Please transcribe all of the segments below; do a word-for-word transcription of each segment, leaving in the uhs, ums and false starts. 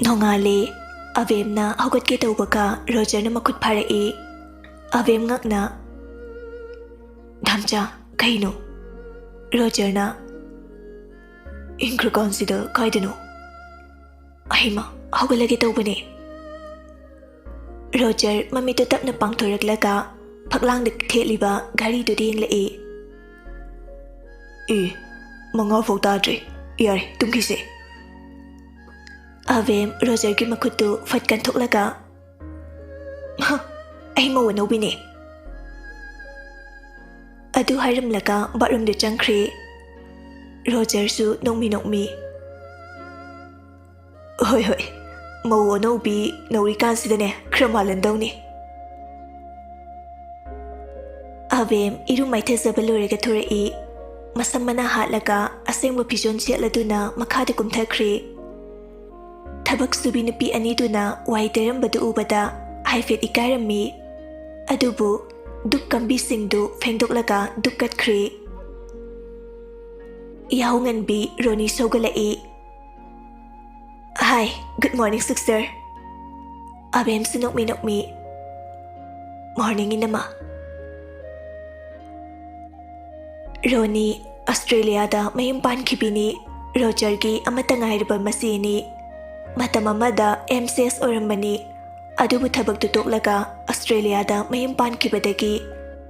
ꯅꯣꯡꯉꯥꯜꯂꯦ꯫ ꯑꯕꯦꯝꯅ ꯍꯧꯒꯠꯀꯦ ꯇꯧꯕꯒ ꯔꯣꯖꯔꯅ ꯃꯈꯨꯠ ꯐꯥꯔꯛꯏ꯫ ꯑꯕꯦꯝ ꯉꯛꯅ, "ꯙꯝꯆꯥ, ꯀꯩꯅꯣ?" ꯔꯣꯖꯔꯅ, "ꯏꯪꯈ꯭ꯔꯀꯥꯟꯁꯤꯗ ꯀꯥꯏꯗꯅꯣ? ꯑꯍꯩꯃ, ꯍꯧꯒꯠꯂꯒꯦ ꯇꯧꯕꯅꯦ꯫" ꯔꯣꯖꯔ ꯃꯃꯤꯠꯇꯨ ꯇꯞꯅ ꯄꯥꯡꯊꯣꯔꯛꯂꯒ ꯐꯛꯂꯥꯡꯗ ꯊꯦꯠꯂꯤꯕ ꯘꯔꯤꯗꯨꯗ ꯌꯦꯡꯂꯛꯏ꯫ "ꯑꯦ, ꯃꯉꯥ ꯐꯥꯎ ꯇꯥꯗ꯭ꯔꯤ꯫ ꯌꯥꯔꯦ, ꯇꯨꯝꯈꯤꯁꯦ꯫" ꯑꯕꯦꯝ ꯔꯣꯖꯔꯒꯤ ꯃꯈꯨꯠꯇꯨ ꯐꯠ ꯀꯟꯊꯣꯛꯂꯒ, "ꯍ, ꯑꯩ ꯃꯧ ꯑꯅꯧꯕꯤꯅꯦ꯫" ꯑꯗꯨ ꯍꯥꯏꯔꯝꯂꯒ ꯕꯥꯠꯔꯨꯝꯗ ꯆꯪꯈ꯭ꯔꯦ꯫ ꯔꯣꯖꯔꯁꯨ ꯅꯣꯛꯃꯤ ꯅꯣꯛꯃꯤ, "ꯍꯣꯏ, ꯍꯣꯏ, ꯃꯧ ꯑꯅꯧꯕꯤ ꯅꯧꯔꯤꯀꯥꯟꯁꯤꯗꯅꯦ ꯈꯔ ꯃꯥꯜꯍꯟꯗꯧꯅꯤ꯫" ꯑꯕꯦꯝ ꯏꯔꯨ ꯃꯥꯏꯊꯖꯕ ꯂꯣꯏꯔꯒ ꯊꯣꯔꯛꯏ꯫ ꯃꯁꯝ ꯃꯅꯥ ꯍꯥꯠꯂꯒ ꯑꯁꯦꯡꯕ ꯐꯤꯖꯣꯜ ꯁꯦꯠꯂꯗꯨꯅ ꯃꯈꯥꯗ ꯀꯨꯝꯊꯈ꯭ꯔꯦ꯫ ꯊꯕꯛ ꯁꯨꯕꯤ ꯅꯨꯄꯤ ꯑꯅꯤꯗꯨꯅ ꯋꯥꯏ ꯇꯩꯔꯝꯕꯗꯨ ꯎꯕꯗ ꯍꯥꯏꯐꯦꯠ ꯏꯀꯥꯏꯔꯝꯃꯤ꯫ ꯑꯗꯨꯕꯨ ꯗꯨꯛ ꯀꯝꯕꯤꯁꯤꯡꯗꯨ ꯐꯦꯡꯗꯣꯛꯂꯒ ꯗꯨꯛ ꯀꯠꯈ꯭ꯔꯦ꯫ ꯌꯥꯍꯧꯉꯟꯕꯤ ꯔꯣꯅꯤ ꯁꯧꯒꯠꯂꯛꯏ꯫ "Hi, good morning, sister꯫" ꯑꯕꯦꯝꯁꯨ ꯅꯣꯛꯃꯤ ꯅꯣꯛꯃꯤ, "Morning, ꯏꯅꯝꯃ꯫" ꯔꯣꯅꯤ ꯑꯁꯇ꯭ꯔꯦꯂꯤꯌꯥꯗ ꯃꯌꯨꯝ ꯄꯥꯟꯈꯤꯕꯤꯅꯤ꯫ ꯔꯣꯖꯔꯒꯤ ꯑꯃꯠꯇ ꯉꯥꯏꯔꯕ ꯃꯆꯦꯅꯤ꯫ ꯃꯇꯝ ꯑꯃꯗ ꯑꯦꯝ ꯁꯤ ꯑꯦꯁ ꯑꯣꯏꯔꯝꯕꯅꯤ꯫ ꯑꯗꯨꯕꯨ ꯊꯕꯛꯇꯨ ꯇꯣꯛꯂꯒ ꯑꯁꯇ꯭ꯔꯦꯂꯤꯌꯥꯗ ꯃꯌꯨꯝ ꯄꯥꯟꯈꯤꯕꯗꯒꯤ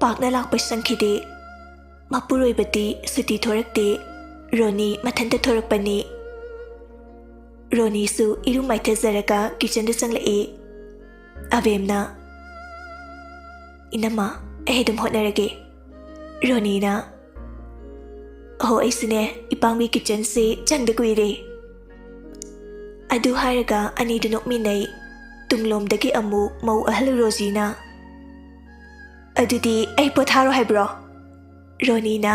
ꯄꯥꯛꯅ ꯂꯥꯛꯄ ꯁꯪꯈꯤꯗꯦ꯫ ꯃꯄꯨꯔꯣꯏꯕꯗꯤ ꯁꯨꯇꯤ ꯊꯣꯔꯛꯇꯦ꯫ ꯔꯣꯅꯤ ꯃꯊꯟꯇ ꯊꯣꯔꯛꯄꯅꯤ꯫ ꯔꯣꯅꯤꯁꯨ ꯏꯔꯨ ꯃꯥꯏꯊꯖꯔꯒ ꯀꯤꯆꯟꯗ ꯆꯪꯂꯛꯏ꯫ ꯑꯕꯦꯝꯅ, "ꯏꯅꯝꯃ, ꯑꯩ ꯑꯗꯨꯝ ꯍꯣꯠꯅꯔꯒꯦ꯫" ꯔꯣꯅꯤꯅ, "ꯑꯍꯣ, ꯑꯩꯁꯨꯅꯦ, ꯏꯄꯥꯝꯒꯤ ꯀꯤꯆꯟꯁꯦ ꯆꯪꯗ ꯀꯨꯏꯔꯦ꯫" ꯑꯗꯨ ꯍꯥꯏꯔꯒ ꯑꯅꯤꯗꯨ ꯅꯣꯛꯃꯤꯟꯅꯩ꯫ ꯇꯨꯡꯂꯣꯝꯗꯒꯤ ꯑꯃꯨꯛ ꯃꯧ ꯑꯍꯜ ꯔꯣꯖꯤꯅ, "ꯑꯗꯨꯗꯤ ꯑꯩ ꯄꯣꯊꯥꯔꯣ ꯍꯥꯏꯕ꯭ꯔꯣ?" ꯔꯣꯅꯤꯅ,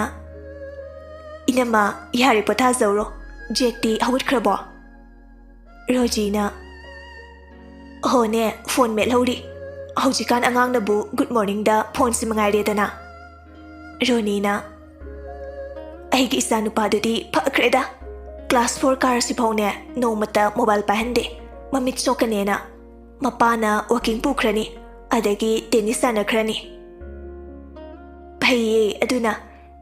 "ꯏꯅꯝꯃ, ꯌꯥꯔꯦ, ꯄꯣꯊꯥꯖꯧꯔꯣ꯫ ꯖꯦꯛꯇꯤ ꯍꯧꯒꯠꯈ꯭ꯔꯕꯣ?" ꯔꯣꯖꯤꯅ, "ꯍꯣꯅꯦ, ꯐꯣꯟ ꯃꯦꯠꯍꯧꯔꯤ꯫ ꯍꯧꯖꯤꯛꯀꯥꯟ ꯑꯉꯥꯡꯅꯕꯨ ꯒꯨꯗ ꯃꯣꯔꯅꯤꯡꯗ ꯐꯣꯟꯁꯤ ꯃꯉꯥꯏꯔꯦꯗꯅ꯫" ꯔꯣꯅꯤꯅ, "ꯑꯩꯒꯤ ꯏꯆꯥ ꯅꯨꯄꯥꯗꯨꯗꯤ ꯐꯈ꯭ꯔꯦꯗ꯫ ꯀ꯭ꯂꯥꯁ ꯐꯣꯔ ꯀꯥꯔꯁꯤꯐꯥꯎꯅꯦ ꯅꯣꯡꯃꯇ ꯃꯣꯕꯥꯏꯜ ꯄꯥꯏꯍꯟꯗꯦ꯫ ꯃꯃꯤꯠ ꯁꯣꯛꯀꯅꯦꯅ꯫ ꯃꯄꯥꯅ ꯋꯥꯀꯤꯡ ꯄꯨꯈ꯭ꯔꯅꯤ, ꯑꯗꯒꯤ ꯇꯦꯅꯤꯁ ꯁꯥꯟꯅꯈ꯭ꯔꯅꯤ꯫ ꯐꯩꯌꯦ, ꯑꯗꯨꯅ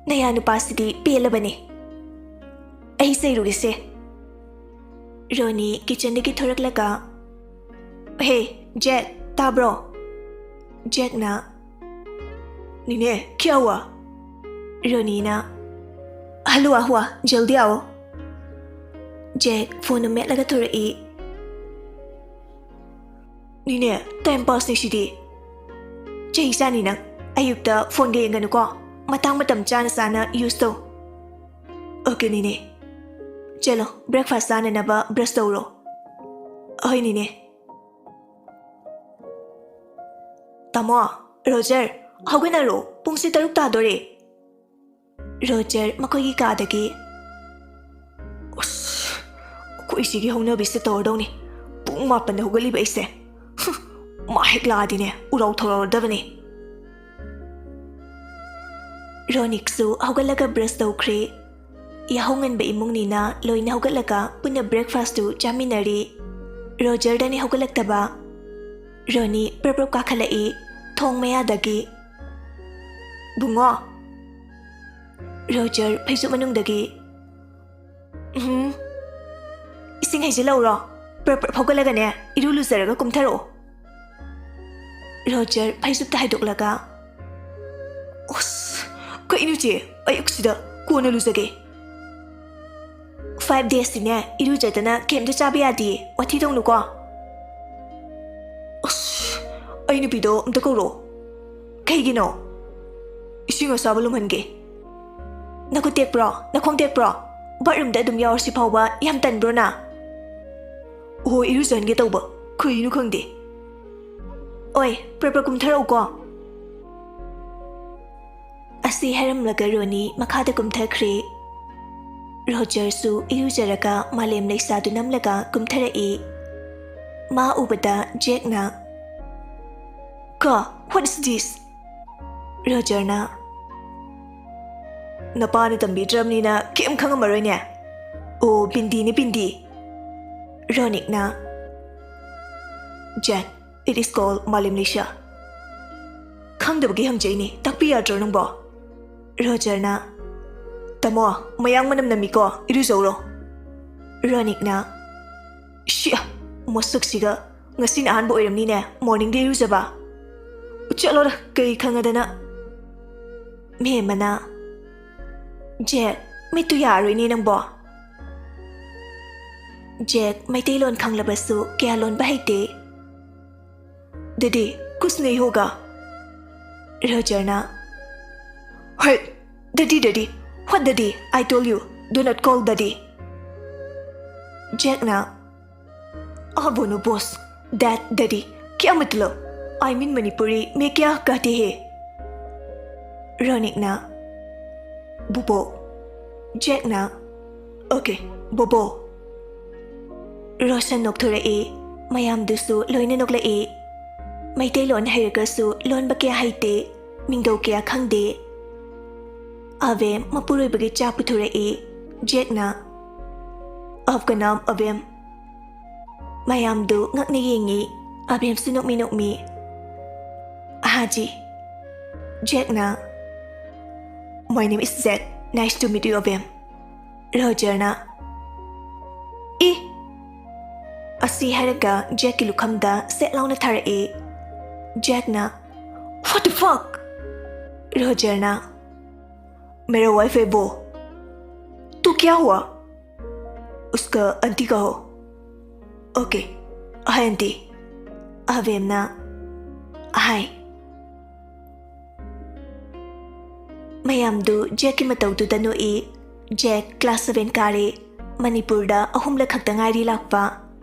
ꯅꯌꯥ ꯅꯨꯄꯥꯁꯤꯗꯤ ꯄꯦꯜꯂꯕꯅꯤ꯫ ꯑꯩ ꯆꯩꯔꯨꯒꯦꯁꯦ꯫ ꯔꯣꯅꯤ ꯀꯤꯆꯟꯗꯒꯤ ꯊꯣꯔꯛꯂꯒ, "ꯍꯦ, ꯖꯦꯛ, ꯇꯥꯕ꯭ꯔꯣ?" ꯖꯦꯛꯅ, "ꯅꯤꯅꯦ, ꯀ꯭ꯌꯥ ꯍꯨꯋꯥ?" ꯔꯣꯅꯤꯅ, "ꯍꯜꯂꯨꯋꯥ ꯍꯨꯋꯥ, ꯖꯜꯗꯤ ꯑꯥꯎ꯫" ꯖꯦꯛ ꯐꯣꯟ ꯃꯦꯠꯂꯒ ꯊꯣꯔꯛꯏ꯫ "ꯅꯤꯅꯦ, ꯇꯥꯏꯝ ꯄꯥꯁꯅꯤ ꯁꯤꯗꯤ꯫ ꯆꯍꯤ ꯆꯥꯅꯤ ꯅꯪ꯫ ꯑꯌꯨꯛꯇ ꯐꯣꯟꯒ ꯌꯦꯡꯒꯅꯨꯀꯣ꯫ ꯃꯇꯥꯡ ꯃꯇꯝ ꯆꯥꯅ ꯆꯥꯅ ꯌꯨꯁ ꯇꯧ꯫" "ꯑꯣꯀꯦ ꯅꯤꯅꯦ꯫ ꯆꯠꯂꯣ, ꯕ꯭ꯔꯦꯛꯐꯥꯁ ꯆꯥꯅꯅꯕ ꯕ꯭ꯔꯁ ꯇꯧꯔꯣ꯫" "ꯍꯣꯏ ꯅꯤꯅꯦ꯫" "ꯇꯥꯃꯣ, ꯔꯣꯖꯔ, ꯍꯧꯒꯠꯅꯔꯣ, ꯄꯨꯡꯁꯦ ꯇꯔꯨꯛ ꯇꯥꯗꯣꯔꯦ꯫" ꯔꯣꯖꯔ ꯃꯈꯣꯏꯒꯤ ꯀꯥꯗꯒꯤ, "ꯑꯁ, ꯑꯩꯈꯣꯏ ꯏꯆꯦꯒꯤ ꯍꯧꯅꯕꯤꯁꯦ ꯇꯧꯔꯗꯧꯅꯤ꯫ ꯄꯨꯡ ꯃꯥꯄꯟꯗ ꯍꯧꯒꯠꯂꯤꯕ ꯑꯩꯁꯦ꯫ ꯍꯨꯝ, ꯃꯥ ꯍꯦꯛ ꯂꯥꯛꯑꯗꯤꯅꯦ, ꯎꯔꯥꯎ ꯊꯧꯔꯥꯎꯔꯗꯕꯅꯤ꯫" ꯔꯣꯅꯤꯛꯁꯨ ꯍꯧꯒꯠꯂꯒ ꯕ꯭ꯔꯁ ꯇꯧꯈ꯭ꯔꯦ꯫ ꯌꯥꯍꯧ ꯉꯟꯕ ꯏꯃꯨꯡꯅꯤꯅ ꯂꯣꯏꯅ ꯍꯧꯒꯠꯂꯒ ꯄꯨꯟꯅ ꯕ꯭ꯔꯦꯛꯐꯥꯁꯇꯨ ꯆꯥꯃꯤꯟꯅꯔꯤ꯫ ꯔꯣꯖꯔꯗꯅꯤ ꯍꯧꯒꯠꯂꯛꯇꯕ꯫ ꯔꯣꯅꯤ ꯄ꯭ꯔꯞ ꯄ꯭ꯔꯞ ꯀꯥꯈꯠꯂꯛꯏ ꯊꯣꯡ ꯃꯌꯥꯗꯒꯤ꯫ "ꯕꯨꯡꯉꯣ!" ꯔꯣꯖꯔ ꯐꯩꯖꯨꯞ ꯃꯅꯨꯡꯗꯒꯤ, "ꯎꯝ, ꯏꯁꯤꯡ ꯍꯩꯖꯤꯜꯂꯧꯔꯣ꯫ ꯄ꯭ꯔꯞ ꯄ꯭ꯔꯞ ꯍꯧꯒꯠꯂꯒꯅꯦ, ꯏꯔꯨ ꯂꯨꯖꯔꯒ ꯀꯨꯝꯊꯔꯛꯑꯣ꯫" ꯔꯣꯖꯔ ꯐꯩꯖꯨꯞꯇ ꯍꯥꯏꯗꯣꯛꯂꯒ, "ꯑꯁ, ꯀꯩꯅꯣ ꯆꯦ, ꯑꯌꯨꯛꯁꯤꯗ ꯀꯣꯟꯅ ꯂꯨꯖꯒꯦ꯫" "ꯐꯥꯏꯚ ꯗꯦꯖꯇꯤꯅꯦ ꯏꯔꯨꯖꯗꯅ ꯀꯩꯝꯇ ꯆꯥꯕ ꯌꯥꯗꯦ, ꯋꯥꯊꯤ ꯇꯧꯅꯨꯀꯣ꯫" "ꯑꯁ, ꯑꯩ ꯅꯨꯄꯤꯗꯣ ꯑꯝꯇ ꯀꯧꯔꯣ꯫" "ꯀꯩꯒꯤꯅꯣ?" "ꯏꯁꯤꯡ ꯑꯁꯥꯕ ꯂꯨꯝꯍꯟꯒꯦ꯫" "ꯅꯈꯨꯠ ꯇꯦꯛꯄ꯭ꯔꯣ? ꯅꯈꯣꯡ ꯇꯦꯛꯄ꯭ꯔꯣ? ꯕꯥꯠꯔꯨꯝꯗ ꯑꯗꯨꯝ ꯌꯥꯎꯔꯁꯤ ꯐꯥꯎꯕ ꯌꯥꯝ ꯇꯟꯕ꯭ꯔꯣ ꯅ?" "ꯑꯣꯍꯣ, ꯏꯔꯨꯖꯍꯟꯒꯦ ꯇꯧꯕ, ꯀꯩꯅꯣ ꯈꯪꯗꯦ꯫" "ꯑꯣꯏ, ꯄ꯭ꯔꯞ ꯄ꯭ꯔꯞ ꯀꯨꯝꯊꯔꯛꯎꯀꯣ꯫" ꯑꯁꯤ ꯍꯥꯏꯔꯝꯂꯒ ꯔꯣꯅꯤ ꯃꯈꯥꯗ ꯀꯨꯝꯊꯈ꯭ꯔꯦ꯫ ꯔꯣꯖꯔꯁꯨ ꯏꯔꯨꯖꯔꯒ ꯃꯥꯂꯦꯝ ꯂꯩꯁꯥꯗꯨ ꯅꯝꯂꯒ ꯀꯨꯝꯊꯔꯛꯏ꯫ ꯃꯥ ꯎꯕꯗ ꯖꯦꯛꯅ, "ꯀ, what is this?" ꯔꯣꯖꯔꯅ, "ꯅꯄꯥꯅ ꯇꯝꯕꯤꯗ꯭ꯔꯕꯅꯤꯅ ꯀꯩꯝ ꯈꯪꯉꯝꯃꯔꯣꯏꯅꯦ꯫ ꯑꯣ, ꯕꯤꯟꯗꯤꯅꯤ, ꯕꯤꯟꯗꯤ꯫ ꯔꯣꯅꯤꯛꯅ, "Jack, it is called ꯃꯥꯂꯦꯝ ꯂꯩꯁꯥ꯫ ꯈꯪꯗꯕꯒꯤ ꯍꯪꯖꯩꯅꯦ, ꯇꯥꯛꯄꯤ ꯌꯥꯗ꯭ꯔꯣ ꯅꯪꯕꯣ?" ꯔꯣꯖꯔꯅ, "ꯇꯥꯃꯣ, ꯃꯌꯥꯡ ꯃꯅꯝ ꯅꯝꯃꯤꯀꯣ, ꯏꯔꯨꯖꯧꯔꯣ꯫" ꯔꯣꯅꯤꯛꯅ, "ꯁꯤ, ꯃꯁꯛꯁꯤꯒ, ꯉꯁꯤꯅ ꯑꯍꯥꯟꯕ ꯑꯣꯏꯔꯝꯅꯤꯅꯦ morningꯗ ꯏꯔꯨꯖꯕ꯫ ꯆꯠꯂꯣꯗ, ꯀꯩ ꯈꯪꯉꯗꯅ꯫" ꯃꯦꯝꯃꯅ, "ꯖꯦꯛ, ꯃꯤꯠꯇꯨ ꯌꯥꯔꯣꯏꯅꯦ ꯅꯪꯕꯣ꯫" ꯖꯦꯛ ꯃꯩꯇꯩꯂꯣꯟ ꯈꯪꯂꯕꯁꯨ ꯀꯌꯥ ꯂꯣꯟꯕ ꯍꯩꯇꯦ꯫ "Daddy, कुछ नहीं होगा꯫" ꯔꯣꯖꯔꯅ, "Hey, daddy, daddy, what daddy? I told you, do not call daddy." ꯖꯦꯛꯅ, "आ बोनो बॉस, दैट डैडी, क्या मतलब? I mean मणिपुरी में क्या कहते हैं?" ꯔꯣꯅꯤꯛꯅ, "ꯕꯨꯕꯣꯛ꯫" ꯖꯦꯛꯅ, "Okay, ꯕꯣꯕꯣ꯫" ꯔꯣꯁꯟ ꯅꯣꯛꯊꯣꯔꯛꯏ꯫ ꯃꯌꯥꯝꯗꯨꯁꯨ ꯂꯣꯏꯅ ꯅꯣꯛꯂꯛꯏ꯫ ꯃꯩꯇꯩꯂꯣꯟ ꯍꯩꯔꯒꯁꯨ ꯂꯣꯟꯕ ꯀꯌꯥ ꯍꯩꯇꯦ, ꯃꯤꯡꯒꯧ ꯀꯌꯥ ꯈꯪꯗꯦ꯫ ꯑꯕꯦꯝ ꯃꯄꯨꯔꯣꯏꯕꯒꯤ ꯆꯥ ꯄꯨꯊꯣꯔꯛꯏ꯫ ꯖꯦꯛꯅ, "आपका नाम अबेम?" ꯃꯌꯥꯝꯗꯨ ꯉꯛꯅ ꯌꯦꯡꯉꯤ꯫ ꯑꯕꯦꯝꯁꯨ ꯅꯣꯛꯃꯤ ꯅꯣꯛꯃꯤ꯫ "हाँ जी꯫" ꯖꯦꯛꯅ, "My name is Jack. Nice to meet you, Abem." ꯔꯣꯖꯔꯅ, "E!" ꯑꯁꯤ ꯍꯥꯏꯔꯒ ꯖꯦꯛꯀꯤ ꯂꯨꯈꯝꯗ ꯁꯦꯠ ꯂꯥꯎꯅ ꯊꯥꯔꯛꯏ꯫ ꯖꯦꯛꯅ, "What the fuck?" ꯔꯣꯖꯔꯅ, "मेरा वाइफ है वो।" "तो क्या हुआ? उसका आंटी कहो।" "Okay, hi aunty।" ꯑꯕꯦꯝꯅ, "Hi꯫" ꯃꯌꯥꯝꯗꯨ ꯖꯦꯛꯀꯤ ꯃꯇꯧꯗꯨꯗ ꯅꯣꯛꯏ꯫ ꯖꯦꯛ class seven ꯀꯥꯔꯦ꯫ ꯃꯅꯤꯄꯨꯔꯗ ꯑꯍꯨꯝꯂꯛ ꯈꯛꯇ ꯉꯥꯏꯔꯤ ꯂꯥꯛꯄ꯫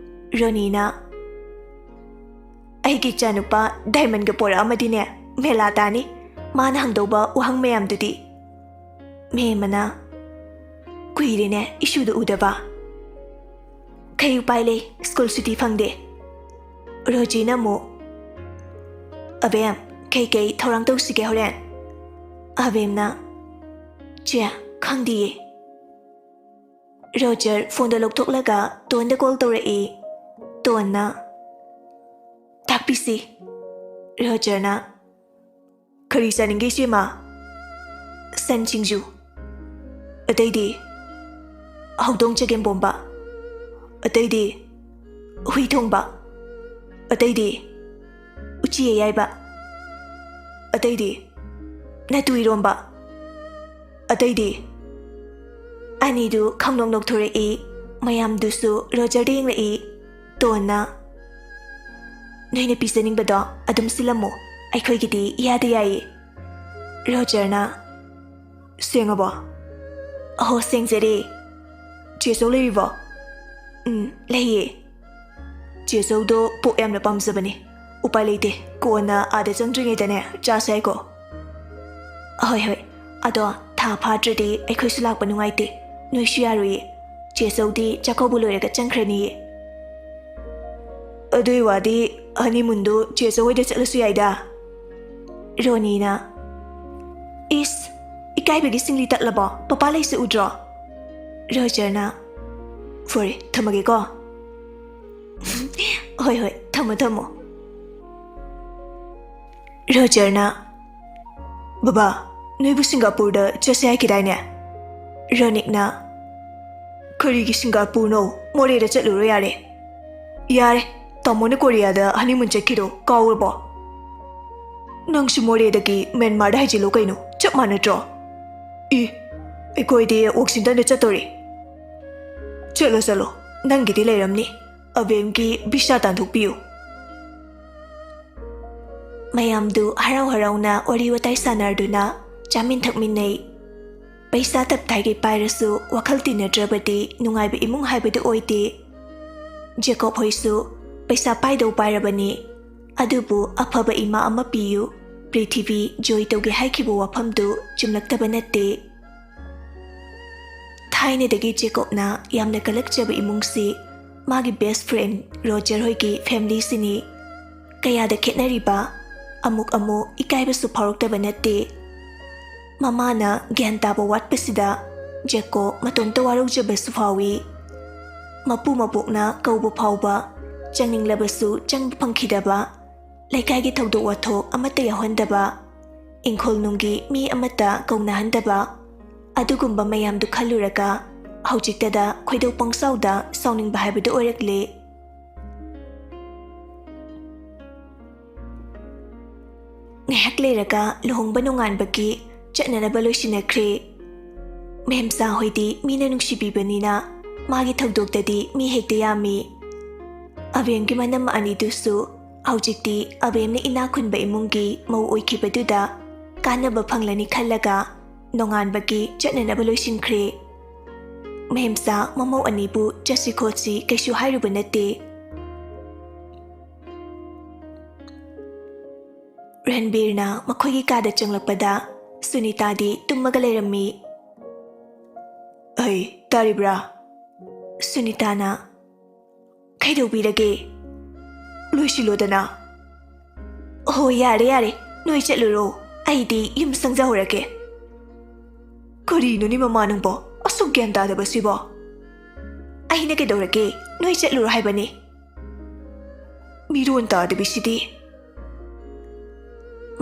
ꯔꯣꯅꯤꯅ, "ꯑꯩꯒꯤ ꯏꯆꯥꯅꯨꯄꯥ ꯗꯥꯏꯃꯟꯒ ꯄꯣꯔꯛꯑꯝꯃꯗꯤꯅꯦ, ꯃꯦꯂꯥ ꯇꯥꯅꯤ꯫ ꯃꯥꯅ ꯍꯪꯗꯧꯕ ꯋꯥꯍꯪ ꯃꯌꯥꯝꯗꯨꯗꯤ꯫" ꯃꯦꯝꯃꯅ, "ꯀꯨꯏꯔꯦꯅꯦ ꯏꯁꯨꯗ ꯎꯗꯕ꯫ ꯀꯩ ꯎꯄꯥꯏ ꯂꯩ, ꯁ꯭ꯀꯨꯜ ꯁꯨꯇꯤ ꯐꯪꯗꯦ꯫" ꯔꯣꯖꯤꯅ ꯑꯃꯨꯛ, "ꯑꯕꯦꯝ, ꯀꯩꯀꯩ ꯊꯧꯔꯥꯡ ꯇꯧꯁꯤꯒꯦ ꯍꯣꯔꯦꯟ?" ꯑꯕꯦꯝꯅ, "ꯆꯦ, ꯈꯪꯗꯤꯌꯦ꯫" ꯔꯣꯖꯔ ꯐꯣꯟꯗꯣ ꯂꯧꯊꯣꯛꯂꯒ ꯇꯣꯟꯗ ꯀꯣꯜ ꯇꯧꯔꯛꯏ꯫ ꯇꯣꯟꯅ, "ꯇꯥꯛꯄꯤꯁꯤ꯫" ꯔꯣꯖꯔꯅ, "ꯀꯔꯤ ꯆꯥꯅꯤꯡꯒꯦ, ꯏꯆꯦꯃ?" "ꯁꯟ ꯁꯤꯡꯖꯨ꯫ ꯑꯇꯩꯗꯤ?" "ꯍꯧꯗꯣꯡ ꯆꯒꯦꯝ ꯄꯣꯝꯕ꯫ ꯑꯇꯩꯗꯤ?" "ꯍꯨꯏ ꯊꯣꯡꯕ꯫ ꯑꯇꯩꯗꯤ?" "ꯎꯆꯤ ꯑꯌꯥꯏꯕ꯫ ꯑꯇꯩꯗꯤ?" "ꯅꯠꯇꯨ ꯏꯔꯣꯝꯕ꯫ ꯑꯇꯩꯗꯤ?" ꯑꯅꯤꯗꯨ ꯈꯪꯅꯣꯛ ꯅꯣꯛꯊꯣꯔꯛꯏ꯫ ꯃꯌꯥꯝꯗꯨꯁꯨ ꯔꯣꯖꯔꯗ ꯌꯦꯡꯂꯛꯏ꯫ ꯇꯣꯟꯅ, "ꯅꯣꯏꯅ ꯄꯤꯖꯅꯤꯡꯕꯗꯣ ꯑꯗꯨꯝ ꯁꯤꯜꯂꯝꯃꯨ, ꯑꯩꯈꯣꯏꯒꯤꯗꯤ ꯏꯌꯥꯗ ꯌꯥꯏꯌꯦ꯫" ꯔꯣꯖꯔꯅ, "ꯁꯦꯡꯉꯕꯣ?" "ꯑꯍꯣ, ꯁꯦꯡꯖꯔꯦ꯫" "ꯆꯦꯆꯧ ꯂꯩꯔꯤꯕꯣ?" "ꯎꯝ, ꯂꯩꯌꯦ꯫ ꯆꯦꯆꯧꯗꯣ ꯄꯣꯛ ꯌꯥꯝꯅ ꯄꯥꯝꯖꯕꯅꯦ꯫ ꯎꯄꯥꯏ ꯂꯩꯇꯦ, ꯀꯣꯟꯅ ꯑꯥꯗ ꯆꯪꯗ꯭ꯔꯤꯉꯩꯗꯅꯦ ꯆꯥꯁꯦ ꯍꯥꯏꯀꯣ꯫" "ꯑꯍꯣꯏ, ꯍꯣꯏ꯫ ꯑꯗꯣ ꯊꯥ ꯐꯥꯗ꯭ꯔꯗꯤ ꯑꯩꯈꯣꯏꯁꯨ ꯂꯥꯛꯄ ꯅꯨꯡꯉꯥꯏꯇꯦ, ꯅꯣꯏꯁꯨ ꯌꯥꯔꯣꯏꯌꯦ꯫ ꯆꯦꯆꯧꯗꯤ ꯆꯥꯛꯀꯧꯕ ꯂꯣꯏꯔꯒ ꯆꯪꯈ꯭ꯔꯅꯤꯌꯦ꯫" "ꯑꯗꯨꯏ ꯋꯥꯗꯤ ꯍꯅꯤꯃꯨꯟꯗꯨ ꯆꯦꯆꯧ ꯍꯣꯏꯗ ꯆꯠꯂꯁꯨ ꯌꯥꯏꯗ꯫" ꯔꯣꯅꯤꯅ, "ꯏꯁ, ꯏꯀꯥꯏꯕꯒꯤ ꯁꯤꯡꯂꯤ ꯇꯠꯂꯕꯣ? ꯄꯄꯥ ꯂꯩꯁꯦ ꯎꯗ꯭ꯔꯣ?" ꯔꯣꯖꯔꯅ, "ꯐꯔꯦ, ꯊꯝꯃꯒꯦꯀꯣ꯫" "ꯍꯣꯏ, ꯍꯣꯏ, ꯊꯝꯃꯣ, ꯊꯝꯃꯣ꯫" ꯔꯣꯖꯔꯅ, "ꯕꯕꯥ, ꯅꯣꯏꯕꯨ ꯁꯤꯡꯒꯥꯄꯨꯔꯗ ꯆꯠꯁꯦ ꯍꯥꯏꯈꯤꯗꯥꯏꯅꯦ?" ꯔꯣꯅꯤꯛꯅ, "ꯀꯔꯤꯒꯤ ꯁꯤꯡꯒꯥꯄꯨꯔꯅꯣ? ꯃꯣꯔꯦꯗ ꯆꯠꯂꯨꯔꯣ ꯌꯥꯔꯦ꯫" "ꯌꯥꯔꯦ, ꯇꯥꯃꯣꯅ ꯀꯣꯔꯤꯌꯥꯗ ꯍꯅꯤꯃꯨꯟ ꯆꯠꯈꯤꯗꯣ ꯀꯥꯎꯔꯕꯣ? ꯅꯪꯁꯨ ꯃꯣꯔꯦꯗꯒꯤ ꯃ꯭ꯌꯥꯟꯃꯥꯔꯗ ꯍꯥꯏꯖꯤꯜꯂꯣ ꯀꯩꯅꯣ, ꯆꯞ ꯃꯥꯟꯅꯗ꯭ꯔꯣ?" "ꯏ, ꯑꯩꯈꯣꯏꯗꯤ ꯋꯥꯛꯁꯤꯡꯇꯟꯗ ꯆꯠꯇꯣꯔꯤ꯫" "ꯆꯠꯂꯣ, ꯆꯠꯂꯣ, ꯅꯪꯒꯤꯗꯤ ꯂꯩꯔꯝꯅꯤ꯫ ꯑꯕꯦꯝꯒꯤ ꯚꯤꯁꯥ ꯇꯥꯟꯊꯣꯛꯄꯤꯌꯨ꯫" ꯃꯌꯥꯝꯗꯨ ꯍꯔꯥꯎ ꯍꯔꯥꯎꯅ ꯋꯥꯔꯤ ꯋꯥꯇꯥꯏ ꯁꯥꯟꯅꯗꯨꯅ ꯆꯥꯃꯤꯟ ꯊꯛꯃꯤꯟꯅꯩ꯫ ꯄꯩꯁꯥ ꯇꯞꯇꯥꯏꯒꯤ ꯄꯥꯏꯔꯁꯨ ꯋꯥꯈꯜ ꯇꯤꯟꯅꯗ꯭ꯔꯕꯗꯤ ꯅꯨꯡꯉꯥꯏꯕ ꯏꯃꯨꯡ ꯍꯥꯏꯕꯗꯨ ꯑꯣꯏꯗꯦ꯫ ꯖꯦꯀꯣꯕ ꯍꯣꯏꯁꯨ ꯄꯩꯁꯥ ꯄꯥꯏꯗꯧ ꯄꯥꯏꯔꯕꯅꯤ, ꯑꯗꯨꯕꯨ ꯑꯐꯕ ꯏꯃꯥ ꯑꯃ ꯄꯤꯌꯨ, ꯄ꯭ꯔꯤꯊꯤꯕꯤ ꯖꯣꯏ ꯇꯧꯒꯦ ꯍꯥꯏꯈꯤꯕ ꯋꯥꯐꯝꯗꯨ ꯆꯨꯝꯂꯛꯇꯕ ꯅꯠꯇꯦ꯫ ꯊꯥꯏꯅꯗꯒꯤ ꯖꯦꯀꯣꯕꯅ ꯌꯥꯝꯅ ꯀꯜꯂꯛꯆꯕ ꯏꯃꯨꯡꯁꯤ ꯃꯥꯒꯤ ꯕꯦꯁ ꯐ꯭ꯔꯦꯟ ꯔꯣꯖꯔ ꯍꯣꯏꯒꯤ ꯐꯦꯃꯤꯂꯤꯁꯤꯅꯤ꯫ ꯀꯌꯥꯗ ꯈꯦꯠꯅꯔꯤꯕ! ꯑꯃꯨꯛ ꯑꯃꯨꯛ ꯏꯀꯥꯏꯕꯁꯨ ꯐꯥꯎꯔꯛꯇꯕ ꯅꯠꯇꯦ꯫ ꯃꯃꯥꯅ ꯒ꯭ꯌꯥꯟ ꯇꯥꯕ ꯋꯥꯠꯄꯁꯤꯗ ꯖꯦꯀꯣꯕ ꯃꯇꯣꯝꯇ ꯋꯥꯔꯧꯖꯕꯁꯨ ꯐꯥꯎꯏ꯫ ꯃꯄꯨ ꯃꯕꯣꯛꯅ ꯀꯧꯕ ꯐꯥꯎꯕ ꯆꯪꯅꯤꯡꯂꯕꯁꯨ ꯆꯪꯕ ꯐꯪꯈꯤꯗꯕ, ꯂꯩꯀꯥꯏꯒꯤ ꯊꯧꯗꯣꯛ ꯋꯥꯊꯣꯛ ꯑꯃꯠꯇ ꯌꯥꯎꯍꯟꯗꯕ, ꯏꯪꯈꯣꯜ ꯅꯨꯡꯒꯤ ꯃꯤ ꯑꯃꯠꯇ ꯀꯧꯅꯍꯟꯗꯕ, ꯑꯗꯨꯒꯨꯝꯕ ꯃꯌꯥꯝꯗꯨ ꯈꯜꯂꯨꯔꯒ ꯍꯧꯖꯤꯛꯇꯗ ꯈꯣꯏꯗꯧ ꯄꯪꯁꯥꯎꯗ ꯁꯥꯎꯅꯤꯡꯕ ꯍꯥꯏꯕꯗꯨ ꯑꯣꯏꯔꯛꯂꯦ꯫ ꯉꯥꯏꯍꯥꯛ ꯂꯩꯔꯒ ꯂꯨꯍꯣꯡꯕ ꯅꯣꯡꯉꯥꯟꯕꯒꯤ ꯆꯠꯅꯅꯕ ꯂꯣꯏꯁꯤꯟꯅꯈ꯭ꯔꯦ꯫ ꯃꯦꯝꯆꯥ ꯍꯣꯏꯗꯤ ꯃꯤꯅ ꯅꯨꯡꯁꯤꯕꯤꯕꯅꯤꯅ ꯃꯥꯒꯤ ꯊꯧꯗꯣꯛꯇꯗꯤ ꯃꯤ ꯍꯦꯛꯇ ꯌꯥꯝꯃꯤ꯫ ꯑꯕꯦꯝꯒꯤ ꯃꯅꯝꯃ ꯑꯅꯤꯗꯨꯁꯨ ꯍꯧꯖꯤꯛꯇꯤ ꯑꯕꯦꯝꯅ ꯏꯅꯥꯛ ꯈꯨꯟꯕ ꯏꯃꯨꯡꯒꯤ ꯃꯧ ꯑꯣꯏꯈꯤꯕꯗꯨꯗ ꯀꯥꯟꯅꯕ ꯐꯪꯂꯅꯤ ꯈꯜꯂꯒ ꯅꯣꯡꯉꯥꯟꯕꯒꯤ ꯆꯠꯅꯅꯕ ꯂꯣꯏꯁꯤꯟꯈ꯭ꯔꯦ꯫ ꯃꯦꯝꯆꯥ ꯃꯃꯧ ꯑꯅꯤꯕꯨ ꯆꯠꯁꯤ ꯈꯣꯠꯁꯤ ꯀꯩꯁꯨ ꯍꯥꯏꯔꯨꯕ ꯅꯠꯇꯦ꯫ ꯔꯟꯕꯤꯔꯅ ꯃꯈꯣꯏꯒꯤ ꯀꯥꯗ ꯆꯪꯂꯛꯄꯗ ꯁꯨꯅꯤꯇꯥꯗꯤ ꯇꯨꯝꯃꯒ ꯂꯩꯔꯝꯃꯤ꯫ "ꯑꯩ ꯇꯥꯔꯤꯕ꯭ꯔꯥ?" ꯁꯨꯅꯤꯇꯥꯅ, "ꯀꯩꯗꯧꯕꯤꯔꯒꯦ? ꯂꯣꯏꯁꯤꯜꯂꯣꯗꯅ꯫" "ꯍꯣ, ꯌꯥꯔꯦ, ꯌꯥꯔꯦ, ꯅꯣꯏ ꯆꯠꯂꯨꯔꯣ, ꯑꯩꯗꯤ ꯌꯨꯝ ꯁꯪꯖꯍꯧꯔꯒꯦ꯫" "ꯀꯔꯤꯅꯣꯅꯦ ꯃꯃꯥ ꯅꯪꯕꯣ, ꯑꯁꯨꯛ ꯒ꯭ꯌꯥꯟ ꯇꯥꯗꯕꯁꯤꯕꯣ?" "ꯑꯩꯅ ꯀꯩꯗꯧꯔꯒꯦ? ꯅꯣꯏ ꯆꯠꯂꯨꯔꯣ ꯍꯥꯏꯕꯅꯦ꯫" "ꯃꯤꯔꯣꯟ ꯇꯥꯗꯕꯤꯁꯤꯗꯤ꯫"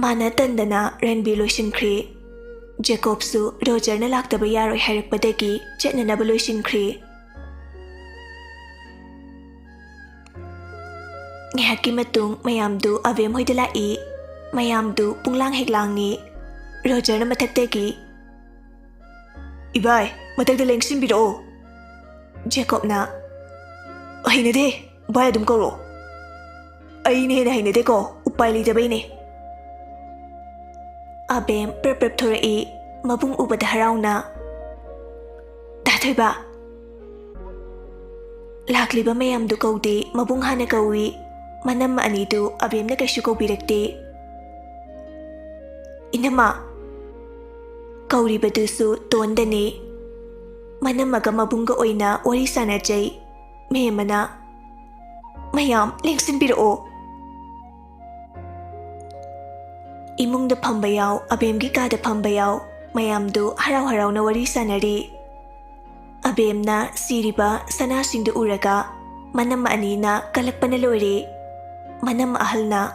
ꯃꯥꯅ ꯇꯟꯗꯅ ꯔꯟꯕꯤꯔ ꯂꯣꯏꯁꯤꯟꯈ꯭ꯔꯦ꯫ ꯖꯦꯀꯣꯕꯁꯨ ꯔꯣꯖꯔꯅ ꯂꯥꯛꯇꯕ ꯌꯥꯔꯣꯏ ꯍꯥꯏꯔꯛꯄꯗꯒꯤ ꯆꯠꯅꯅꯕ ꯂꯣꯏꯁꯤꯟꯈ꯭ꯔꯦ꯫ ꯉꯥꯏꯍꯥꯛꯀꯤ ꯃꯇꯨꯡ ꯃꯌꯥꯝꯗꯨ ꯑꯕꯦꯝ ꯍꯣꯏꯗ ꯂꯥꯛꯏ꯫ ꯃꯌꯥꯝꯗꯨ ꯄꯨꯡꯂꯥꯡ ꯍꯦꯛ ꯂꯥꯡꯉꯤ꯫ ꯔꯣꯖꯔꯅ ꯃꯊꯛꯇꯒꯤ, "ꯏꯕꯥꯏ, ꯃꯊꯛꯇ ꯂꯦꯡꯁꯤꯟꯕꯤꯔꯛꯑꯣ꯫" ꯖꯦꯀꯣꯕꯅ, "ꯍꯩꯅꯗꯦ, ꯚꯥꯏ ꯑꯗꯨꯝ ꯀꯧꯔꯛꯑꯣ꯫" "ꯑꯩꯅ ꯍꯦꯟꯅ ꯍꯩꯅꯗꯦꯀꯣ, ꯎꯄꯥꯏ ꯂꯩꯇꯕꯩꯅꯦ꯫" ꯑꯕꯦꯝ ꯄ꯭ꯔꯞ ꯄ꯭ꯔꯞ ꯊꯣꯔꯛꯏ, ꯃꯕꯨꯡ ꯎꯕꯗ ꯍꯔꯥꯎꯅ꯫ "ꯗꯥ ꯊꯣꯏꯕ꯫" ꯂꯥꯛꯂꯤꯕ ꯃꯌꯥꯝꯗꯨ ꯀꯧꯗꯦ, ꯃꯕꯨꯡ ꯍꯥꯟꯅ ꯀꯧꯏ꯫ ꯃꯅꯝꯃ ꯑꯅꯤꯗꯨ ꯑꯕꯦꯝꯅ ꯀꯩꯁꯨ ꯀꯧꯕꯤꯔꯛꯇꯦ꯫ "ꯏꯅꯝꯃ꯫" ꯀꯧꯔꯤꯕꯗꯨꯁꯨ ꯇꯣꯟꯗꯅꯤ꯫ ꯃꯅꯝꯃꯒ ꯃꯕꯨꯡꯒ ꯑꯣꯏꯅ ꯋꯥꯔꯤ ꯁꯥꯟꯅꯖꯩ꯫ ꯃꯦꯝꯃꯅ, "ꯃꯌꯥꯝ ꯂꯦꯡꯁꯤꯟꯕꯤꯔꯛꯑꯣ꯫" ꯏꯃꯨꯡꯗ ꯐꯝꯕ ꯌꯥꯎ, ꯑꯕꯦꯝꯒꯤ ꯀꯥꯗ ꯐꯝꯕ ꯌꯥꯎ, ꯃꯌꯥꯝꯗꯨ ꯍꯔꯥꯎ ꯍꯔꯥꯎꯅ ꯋꯥꯔꯤ ꯁꯥꯟꯅꯔꯤ꯫ ꯑꯕꯦꯝꯅ ꯁꯤꯔꯤꯕ ꯁꯅꯥꯁꯤꯡꯗꯨ ꯎꯔꯒ ꯃꯅꯝ ꯑꯅꯤꯅ ꯀꯜꯂꯛꯄꯅ ꯂꯣꯏꯔꯦ꯫ ꯃꯅꯝ ꯑꯍꯜꯅ,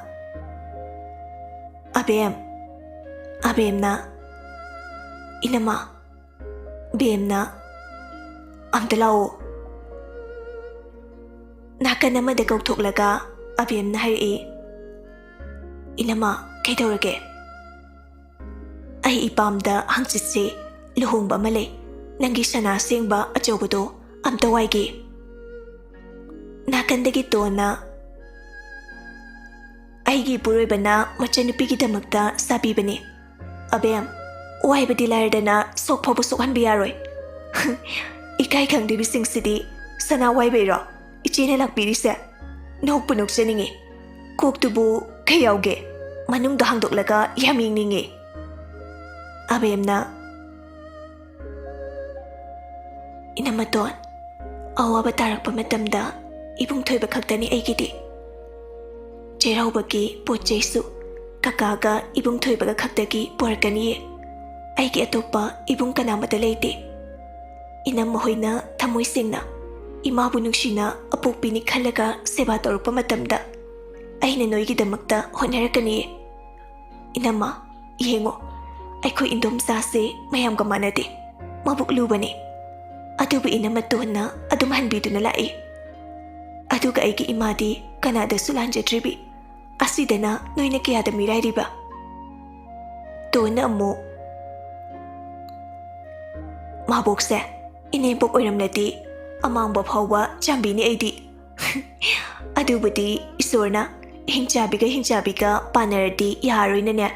"ꯑꯕꯦꯝ, ꯑꯕꯦꯝꯅ, ꯏꯅꯝꯃ, ꯕꯦꯝꯅ, ꯑꯝꯇ ꯂꯥꯛꯑꯣ꯫" ꯅꯥꯀꯟ ꯑꯃꯗ ꯀꯧꯊꯣꯛꯂꯒ ꯑꯕꯦꯝꯅ ꯍꯥꯏꯔꯛꯏ, "ꯏꯅꯝꯃ, ꯀꯩꯗꯧꯔꯒꯦ?" "ꯑꯩ ꯏꯄꯥꯝꯗ ꯍꯪꯆꯤꯠꯁꯦ ꯂꯨꯍꯣꯡꯕ ꯑꯃ ꯂꯩ, ꯅꯪꯒꯤ ꯁꯅꯥ ꯁꯦꯡꯕ ꯑꯆꯧꯕꯗꯣ ꯑꯝꯇ ꯋꯥꯏꯒꯦ꯫" ꯅꯥꯀꯟꯗꯒꯤ ꯇꯣꯟꯅ, "ꯑꯩꯒꯤ ꯏꯄꯨꯔꯣꯏꯕꯅ ꯃꯆꯟꯅꯨꯄꯤꯒꯤꯗꯃꯛꯇ ꯁꯥꯕꯤꯕꯅꯤ꯫ ꯑꯕꯦꯝ, ꯋꯥꯏꯕꯗꯤ ꯂꯥꯏꯔꯗꯅ ꯁꯣꯛ ꯐꯥꯎꯕ ꯁꯣꯛꯍꯟꯕ ꯌꯥꯔꯣꯏ꯫" "ꯏꯀꯥꯏ ꯈꯪꯗꯕꯤꯁꯤꯡꯁꯤꯗꯤ ꯁꯅꯥ ꯋꯥꯏꯕꯩꯔꯣ ꯏꯆꯦꯅ ꯂꯥꯛꯄꯤꯔꯤꯁꯦ? ꯅꯣꯛꯄꯨ ꯅꯣꯛꯆꯅꯤꯡꯉꯤ꯫ ꯀꯣꯛꯇꯨꯕꯨ ꯀꯩ ꯌꯥꯎꯒꯦ? ꯃꯅꯨꯡꯗ ꯍꯥꯡꯗꯣꯛꯂꯒ ꯌꯥꯝ ꯌꯦꯡꯅꯤꯡꯉꯤ꯫" ꯑꯕꯦꯝꯅ, "ꯏꯅꯝꯃꯇꯣꯟ, ꯑꯋꯥꯕ ꯇꯥꯔꯛꯄ ꯃꯇꯝꯗ ꯏꯕꯨꯡ ꯊꯣꯏꯕ ꯈꯛꯇꯅꯤ ꯑꯩꯒꯤꯗꯤ꯫ ꯆꯩꯔꯥꯎꯕꯒꯤ ꯄꯣꯠ ꯆꯩꯁꯨ ꯀꯀꯥꯒ ꯏꯕꯨꯡ ꯊꯣꯏꯕꯒ ꯈꯛꯇꯒꯤ ꯄꯣꯔꯛꯀꯅꯤꯌꯦ꯫ ꯑꯩꯒꯤ ꯑꯇꯣꯞꯄ ꯏꯕꯨꯡ ꯀꯅꯥꯃꯠꯇ ꯂꯩꯇꯦ꯫" ꯏꯅꯝꯃ ꯍꯣꯏꯅ ꯊꯃꯣꯏ ꯁꯦꯡꯅ ꯏꯃꯥꯕꯨ ꯅꯨꯡꯁꯤꯅ ꯑꯄꯣꯛꯄꯤꯅꯤ ꯈꯜꯂꯒ ꯁꯦꯕꯥ ꯇꯧꯔꯛꯄ ꯃꯇꯝꯗ ꯑꯩꯅ ꯅꯣꯏꯒꯤꯗꯃꯛꯇ ꯍꯣꯠꯅꯔꯛꯀꯅꯤꯌꯦ꯫ ꯏꯅꯝꯃ, ꯌꯦꯡꯉꯣ, ꯑꯩꯈꯣꯏ ꯏꯟꯗꯣꯝꯆꯥꯁꯦ ꯃꯌꯥꯝꯒ ꯃꯥꯟꯅꯗꯦ, ꯃꯕꯨꯛ ꯂꯨꯕꯅꯤ꯫ ꯑꯗꯨꯕꯨ ꯏꯅꯝꯃꯇꯣꯟꯅ ꯑꯗꯨꯝ ꯍꯟꯕꯤꯗꯨꯅ ꯂꯥꯛꯏ꯫ ꯑꯗꯨꯒ ꯑꯩꯒꯤ ꯏꯃꯥꯗꯤ ꯀꯅꯥꯗꯁꯨ ꯂꯥꯟꯖꯗ꯭ꯔꯤꯕꯤ꯫ ꯑꯁꯤꯗꯅ ꯅꯣꯏꯅ ꯀꯌꯥꯗ ꯃꯤꯔꯥꯏꯔꯤꯕ?" ꯇꯣꯟꯅ ꯑꯃꯨꯛ, "ꯃꯥꯕꯣꯛꯁꯦ ꯏꯅꯦꯝꯄꯣꯛ ꯑꯣꯏꯔꯝꯂꯗꯤ ꯑꯃꯥꯡꯕ ꯐꯥꯎꯕ ꯆꯥꯝꯕꯤꯅꯤ ꯑꯩꯗꯤ꯫" "ꯑꯗꯨꯕꯨꯗꯤ ꯏꯁꯣꯔꯅ ꯍꯤꯡꯆꯥꯕꯤꯒ ꯍꯤꯡꯆꯥꯕꯤꯒ ꯄꯥꯟꯅꯔꯗꯤ ꯌꯥꯔꯣꯏꯅꯅꯦ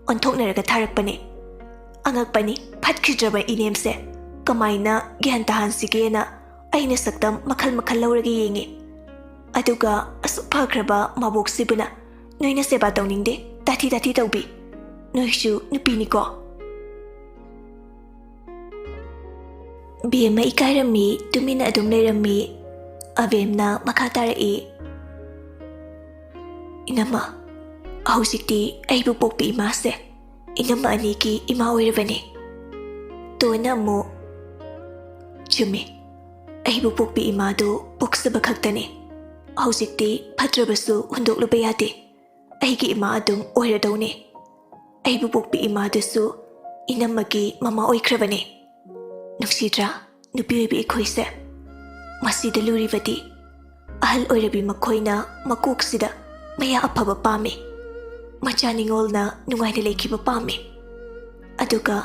ꯑꯣꯟꯊꯣꯛꯅꯔꯒ ꯊꯥꯔꯛꯄꯅꯤ꯫ ꯑꯉꯛꯄꯅꯤ, ꯐꯠꯈꯤꯗ꯭ꯔꯕ ꯏꯅꯦꯝꯁꯦ ꯀꯃꯥꯏꯅ ꯒ꯭ꯌꯥꯟ ꯇꯥꯍꯟꯁꯤꯒꯦꯅ ꯑꯩꯅ ꯁꯛꯇꯝ ꯃꯈꯜ ꯃꯈꯜ ꯂꯧꯔꯒ ꯌꯦꯡꯉꯤ꯫ ꯑꯗꯨꯒ ꯑꯁꯨꯛ ꯐꯈ꯭ꯔꯕ ꯃꯕꯣꯛꯁꯤꯕꯨꯅ ꯅꯣꯏꯅ ꯁꯦꯕꯥ ꯇꯧꯅꯤꯡꯗꯦ, ꯇꯥꯊꯤ ꯇꯥꯊꯤ ꯇꯧꯕꯤ꯫ ꯅꯣꯏꯁꯨ ꯅꯨꯄꯤꯅꯤꯀꯣ꯫" ꯕꯦꯝꯃ ꯏꯀꯥꯏꯔꯝꯃꯤ, ꯇꯨꯃꯤꯟꯅ ꯑꯗꯨꯝ ꯂꯩꯔꯝꯃꯤ꯫ ꯑꯕꯦꯝꯅ ꯃꯈꯥ ꯇꯥꯔꯛꯏ, "ꯏꯅꯝꯃ, ꯍꯧꯖꯤꯛꯇꯤ ꯑꯩꯕꯨ ꯄꯣꯛꯄꯤ ꯏꯃꯥꯁꯦ ꯏꯅꯝꯃ ꯑꯅꯤꯒꯤ ꯏꯃꯥ ꯑꯣꯏꯔꯕꯅꯤ꯫" ꯇꯣꯟꯅ ꯑꯃꯨꯛ, "ꯆꯨꯝꯃꯤ, ꯑꯩꯕꯨ ꯄꯣꯛꯄꯤ ꯏꯃꯥꯗꯨ ꯄꯣꯛꯆꯕ ꯈꯛꯇꯅꯤ꯫ ꯍꯧꯖꯤꯛꯇꯤ ꯐꯠꯇ꯭ꯔꯕꯁꯨ ꯍꯨꯟꯗꯣꯛꯂꯨꯕ ꯌꯥꯗꯦ꯫ ꯑꯩꯒꯤ ꯏꯃꯥ ꯑꯗꯨꯝ ꯑꯣꯏꯔꯗꯧꯅꯤ꯫ ꯑꯩꯕꯨ ꯄꯣꯛꯄꯤ ꯏꯃꯥꯗꯨꯁꯨ ꯏꯅꯝꯃꯒꯤ ꯃꯃꯥ ꯑꯣꯏꯈ꯭ꯔꯕꯅꯤ꯫ ꯅꯨꯡꯁꯤꯗ꯭ꯔꯥ, ꯅꯨꯄꯤ ꯑꯣꯏꯕꯤ ꯑꯩꯈꯣꯏꯁꯦ?" ꯃꯁꯤꯗ ꯂꯨꯔꯤꯕꯗꯤ ꯑꯍꯜ ꯑꯣꯏꯔꯕꯤ ꯃꯈꯣꯏꯅ ꯃꯀꯣꯛꯁꯤꯗ ꯃꯌꯥ ꯑꯐꯕ ꯄꯥꯝꯃꯤ, ꯃꯆꯥ ꯅꯤꯉꯣꯜꯅ ꯅꯨꯡꯉꯥꯏꯅ ꯂꯩꯈꯤꯕ ꯄꯥꯝꯃꯤ꯫ ꯑꯗꯨꯒ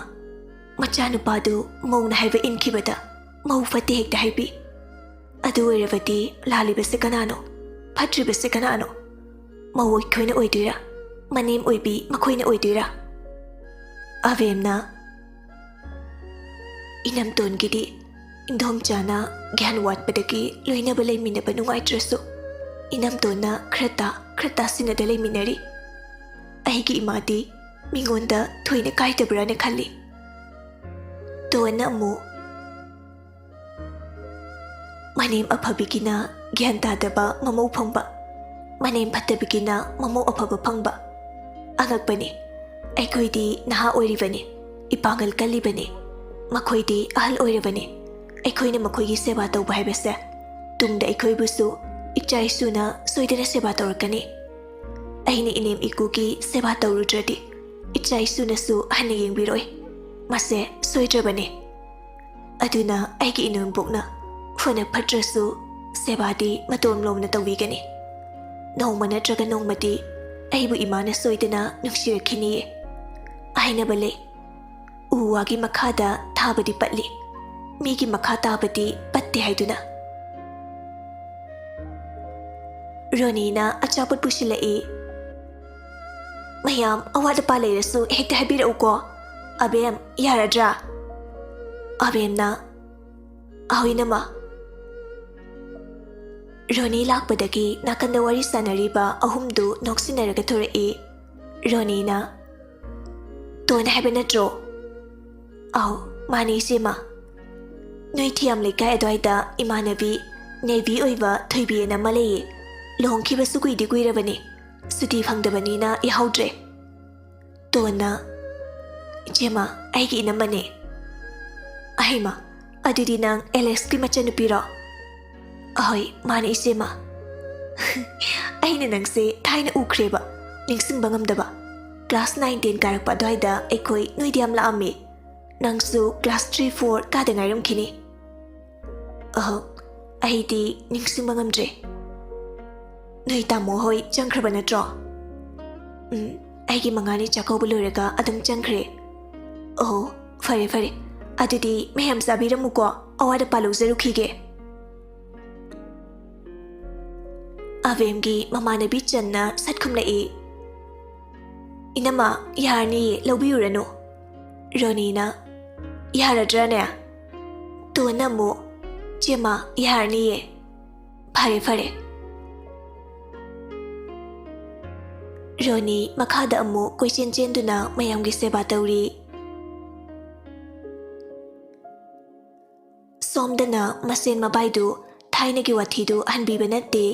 ꯃꯆꯥꯅꯨꯄꯥꯗꯨ ꯃꯧꯅ ꯍꯥꯏꯕ ꯏꯟꯈꯤꯕꯗ ꯃꯧ ꯐꯠꯇꯦ ꯍꯦꯛꯇ ꯍꯥꯏꯕꯤ꯫ ꯑꯗꯨ ꯑꯣꯏꯔꯕꯗꯤ ꯂꯥꯜꯂꯤꯕꯁꯦ ꯀꯅꯥꯅꯣ? ꯐꯠꯇ꯭ꯔꯤꯕꯁꯦ ꯀꯅꯥꯅꯣ? ꯃꯧ ꯑꯩꯈꯣꯏꯅ ꯑꯣꯏꯗꯣꯏꯔꯥ? ꯃꯅꯦꯝ ꯑꯣꯏꯕꯤ ꯃꯈꯣꯏꯅ ꯑꯣꯏꯗꯣꯏꯔꯥ? ꯑꯕꯦꯝꯅ, "ꯏꯅꯝꯇꯣꯟꯒꯤꯗꯤ ꯏꯟꯗꯣꯝꯆꯥꯅ ꯒ꯭ꯌꯥꯟ ꯋꯥꯠꯄꯗꯒꯤ ꯂꯣꯏꯅꯕ ꯂꯩꯃꯤꯟꯅꯕ ꯅꯨꯡꯉꯥꯏꯇ꯭ꯔꯁꯨ, ꯏꯅꯝꯇꯣꯟꯅ ꯈꯔ ꯇꯥ, ꯈꯔ ꯇꯥꯁꯤꯟꯅꯗ ꯂꯩꯃꯤꯟꯅꯔꯤ꯫ ꯑꯩꯒꯤ ꯏꯃꯥꯗꯤ ꯃꯤꯉꯣꯟꯗ ꯊꯣꯏꯅ ꯀꯥꯏꯗꯕ꯭ꯔꯥꯅ ꯈꯜꯂꯤ꯫" ꯇꯣꯟꯅ ꯑꯃꯨꯛ, "ꯃꯅꯦꯝ ꯑꯐꯕꯤꯒꯤꯅ ꯒ꯭ꯌꯥꯟ ꯇꯥꯗꯕ ꯃꯃꯧ ꯐꯪꯕ, ꯃꯅꯦꯝ ꯐꯠꯇꯕꯤꯒꯤꯅ ꯃꯃꯧ ꯑꯐꯕ ꯐꯪꯕ꯫ ꯑꯉꯛꯄꯅꯤ꯫ ꯑꯩꯈꯣꯏꯗꯤ ꯅꯍꯥ ꯑꯣꯏꯔꯤꯕꯅꯤ, ꯏꯄꯥꯡꯒꯜ ꯀꯜꯂꯤꯕꯅꯤ꯫ ꯃꯈꯣꯏꯗꯤ ꯑꯍꯜ ꯑꯣꯏꯔꯕꯅꯤ꯫ ꯑꯩꯈꯣꯏꯅ ꯃꯈꯣꯏꯒꯤ ꯁꯦꯕꯥ ꯇꯧꯕ ꯍꯥꯏꯕꯁꯦ ꯇꯨꯡꯗ ꯑꯩꯈꯣꯏꯕꯨꯁꯨ ꯏꯆꯥ ꯏꯁꯨꯅ ꯁꯣꯏꯗꯅ ꯁꯦꯕꯥ ꯇꯧꯔꯛꯀꯅꯤ꯫ ꯑꯩꯅ ꯏꯅꯦꯝ ꯏꯀꯨꯒꯤ ꯁꯦꯕꯥ ꯇꯧꯔꯨꯗ꯭ꯔꯗꯤ ꯏꯆꯥ ꯏꯁꯨꯅꯁꯨ ꯍꯟꯅ ꯌꯦꯡꯕꯤꯔꯣꯏ꯫ ꯃꯁꯦ ꯁꯣꯏꯗ꯭ꯔꯕꯅꯤ꯫ ꯑꯗꯨꯅ ꯑꯩꯒꯤ ꯏꯅꯦꯝꯕꯣꯛꯅ ꯐꯅ ꯐꯠꯇ꯭ꯔꯁꯨ ꯁꯦꯕꯥꯗꯤ ꯃꯇꯣꯟ ꯂꯣꯝꯅ ꯇꯧꯕꯤꯒꯅꯤ꯫ ꯅꯣꯡꯃ ꯅꯠꯇ꯭ꯔꯒ ꯅꯣꯡꯃꯗꯤ ꯑꯩꯕꯨ ꯏꯃꯥꯅ ꯁꯣꯏꯗꯅ ꯅꯨꯡꯁꯤꯔꯛꯈꯤꯅꯤꯌꯦ꯫ ꯍꯥꯏꯅꯕ ꯂꯩ, ꯎ ꯋꯥꯒꯤ ꯃꯈꯥꯗ ꯊꯥꯕꯗꯤ ꯄꯠꯂꯤ, ꯃꯤꯒꯤ ꯃꯈꯥ ꯇꯥꯕꯗꯤ ꯄꯠꯇꯦ ꯍꯥꯏꯗꯨꯅ꯫" ꯔꯣꯅꯤꯅ ꯑꯆꯥꯄꯣꯠ ꯄꯨꯁꯤꯜꯂꯛꯏ꯫ "ꯃꯌꯥꯝ ꯑꯋꯥꯠ ꯑꯄꯥ ꯂꯩꯔꯁꯨ ꯍꯦꯛꯇ ꯍꯥꯏꯕꯤꯔꯛꯎꯀꯣ꯫ ꯑꯕꯦꯝ, ꯌꯥꯔꯗ꯭ꯔꯥ?" ꯑꯕꯦꯝꯅ, "ꯑꯍꯣꯏ, ꯏꯅꯝꯃ꯫" ꯔꯣꯅꯤ ꯂꯥꯛꯄꯗꯒꯤ ꯅꯥꯀꯟꯗ ꯋꯥꯔꯤ ꯁꯥꯟꯅꯔꯤꯕ ꯑꯍꯨꯝꯗꯨ ꯅꯣꯛꯁꯤꯟꯅꯔꯒ ꯊꯣꯔꯛꯏ꯫ ꯔꯣꯅꯤꯅ, "ꯇꯣꯟ ꯍꯥꯏꯕ ꯅꯠꯇ꯭ꯔꯣ?" "ꯑꯧ, ꯃꯥꯅꯦ ꯏꯆꯦꯃ꯫ ꯅꯣꯏ ꯊꯤꯌꯥꯝ ꯂꯩꯀꯥꯏ ꯑꯗ꯭ꯋꯥꯏꯗ ꯏꯃꯥꯟꯅꯕꯤ ꯅꯦꯚꯤ ꯑꯣꯏꯕ ꯊꯣꯏꯕꯤ ꯑꯅ ꯑꯃ ꯂꯩꯌꯦ꯫ ꯂꯨꯍꯣꯡꯈꯤꯕꯁꯨ ꯀꯨꯏꯗꯤ ꯀꯨꯏꯔꯕꯅꯤ꯫ ꯁꯨꯇꯤ ꯐꯪꯗꯕꯅꯤꯅ ꯌꯥꯍꯧꯗ꯭ꯔꯦ꯫" ꯇꯣꯟꯅ, "ꯏꯆꯦꯃ, ꯑꯩꯒꯤ ꯏꯅꯝꯃꯅꯦ꯫" "ꯑꯍꯩꯃ, ꯑꯗꯨꯗꯤ ꯅꯪ ꯑꯦꯂꯦꯛꯁꯀꯤ ꯃꯆꯟꯅꯨꯄꯤꯔꯣ? ꯑꯍꯣꯏ, ꯃꯥꯅꯦ, ꯏꯆꯦꯃ꯫ ꯑꯩꯅ ꯅꯪꯁꯦ ꯊꯥꯏꯅ ꯎꯈ꯭ꯔꯦꯕ, ꯅꯤꯡꯁꯤꯡꯕ ꯉꯝꯗꯕ꯫ ꯀ꯭ꯂꯥꯁ ꯅꯥꯏꯟ ꯇꯦꯟ ꯀꯥꯔꯛꯄ ꯑꯗꯨꯋꯥꯏꯗ ꯑꯩꯈꯣꯏ ꯅꯣꯏꯗ ꯌꯥꯝ ꯂꯥꯛꯑꯝꯃꯤ꯫ ꯅꯪꯁꯨ ꯀ꯭ꯂꯥꯁ ꯊ꯭ꯔꯤ ꯐꯣꯔ ꯀꯥꯗ ꯉꯥꯏꯔꯝꯈꯤꯅꯤ꯫ ꯑꯍ, ꯑꯩꯗꯤ ꯅꯤꯡꯁꯤꯡꯕ ꯉꯝꯗ꯭ꯔꯦ꯫ ꯅꯣꯏ ꯇꯥꯃꯣ ꯍꯣꯏ ꯆꯪꯈ꯭ꯔꯕ ꯅꯠꯇ꯭ꯔꯣ? ꯎꯝ, ꯑꯩꯒꯤ ꯃꯉꯥꯅꯤ ꯆꯥꯛꯀꯧꯕ ꯂꯣꯏꯔꯒ ꯑꯗꯨꯝ ꯆꯪꯈ꯭ꯔꯦ꯫ ꯑꯣ, ꯐꯔꯦ ꯐꯔꯦ, ꯑꯗꯨꯗꯤ ꯃꯌꯥꯝ ꯆꯥꯕꯤꯔꯝꯃꯨꯀꯣ, ꯑꯋꯥꯠ ꯑꯄꯥ ꯂꯧꯖꯔꯨꯈꯤꯒꯦ꯫ ꯑꯕꯦꯝꯒꯤ ꯃꯃꯥꯟꯅꯕꯤ ꯆꯟꯅ ꯁꯠ ꯈꯨꯝꯂꯛꯏ꯫ "ꯏꯅꯝꯃ, ꯌꯥꯔꯅꯤꯌꯦ, ꯂꯧꯕꯤꯔꯨꯔꯅꯨ꯫" ꯔꯣꯅꯤꯅ, "ꯌꯥꯔꯗ꯭ꯔꯥꯅꯦ?" ꯇꯣꯟꯅ ꯑꯃꯨꯛ, "ꯆꯦꯃ, ꯌꯥꯔꯅꯤꯌꯦ꯫" "ꯐꯔꯦ ꯐꯔꯦ꯫" ꯔꯣꯅꯤ ꯃꯈꯥꯗ ꯑꯃꯨꯛ ꯀꯣꯏꯆꯦꯟ ꯆꯦꯟꯗꯨꯅ ꯃꯌꯥꯝꯒꯤ ꯁꯦꯕꯥ ꯇꯧꯔꯤ꯫ ꯁꯣꯝꯗꯅ ꯃꯁꯦꯟ ꯃꯕꯥꯏꯗꯨ ꯊꯥꯏꯅꯒꯤ ꯋꯥꯊꯤꯗꯨ ꯍꯟꯕꯤꯕ ꯅꯠꯇꯦ꯫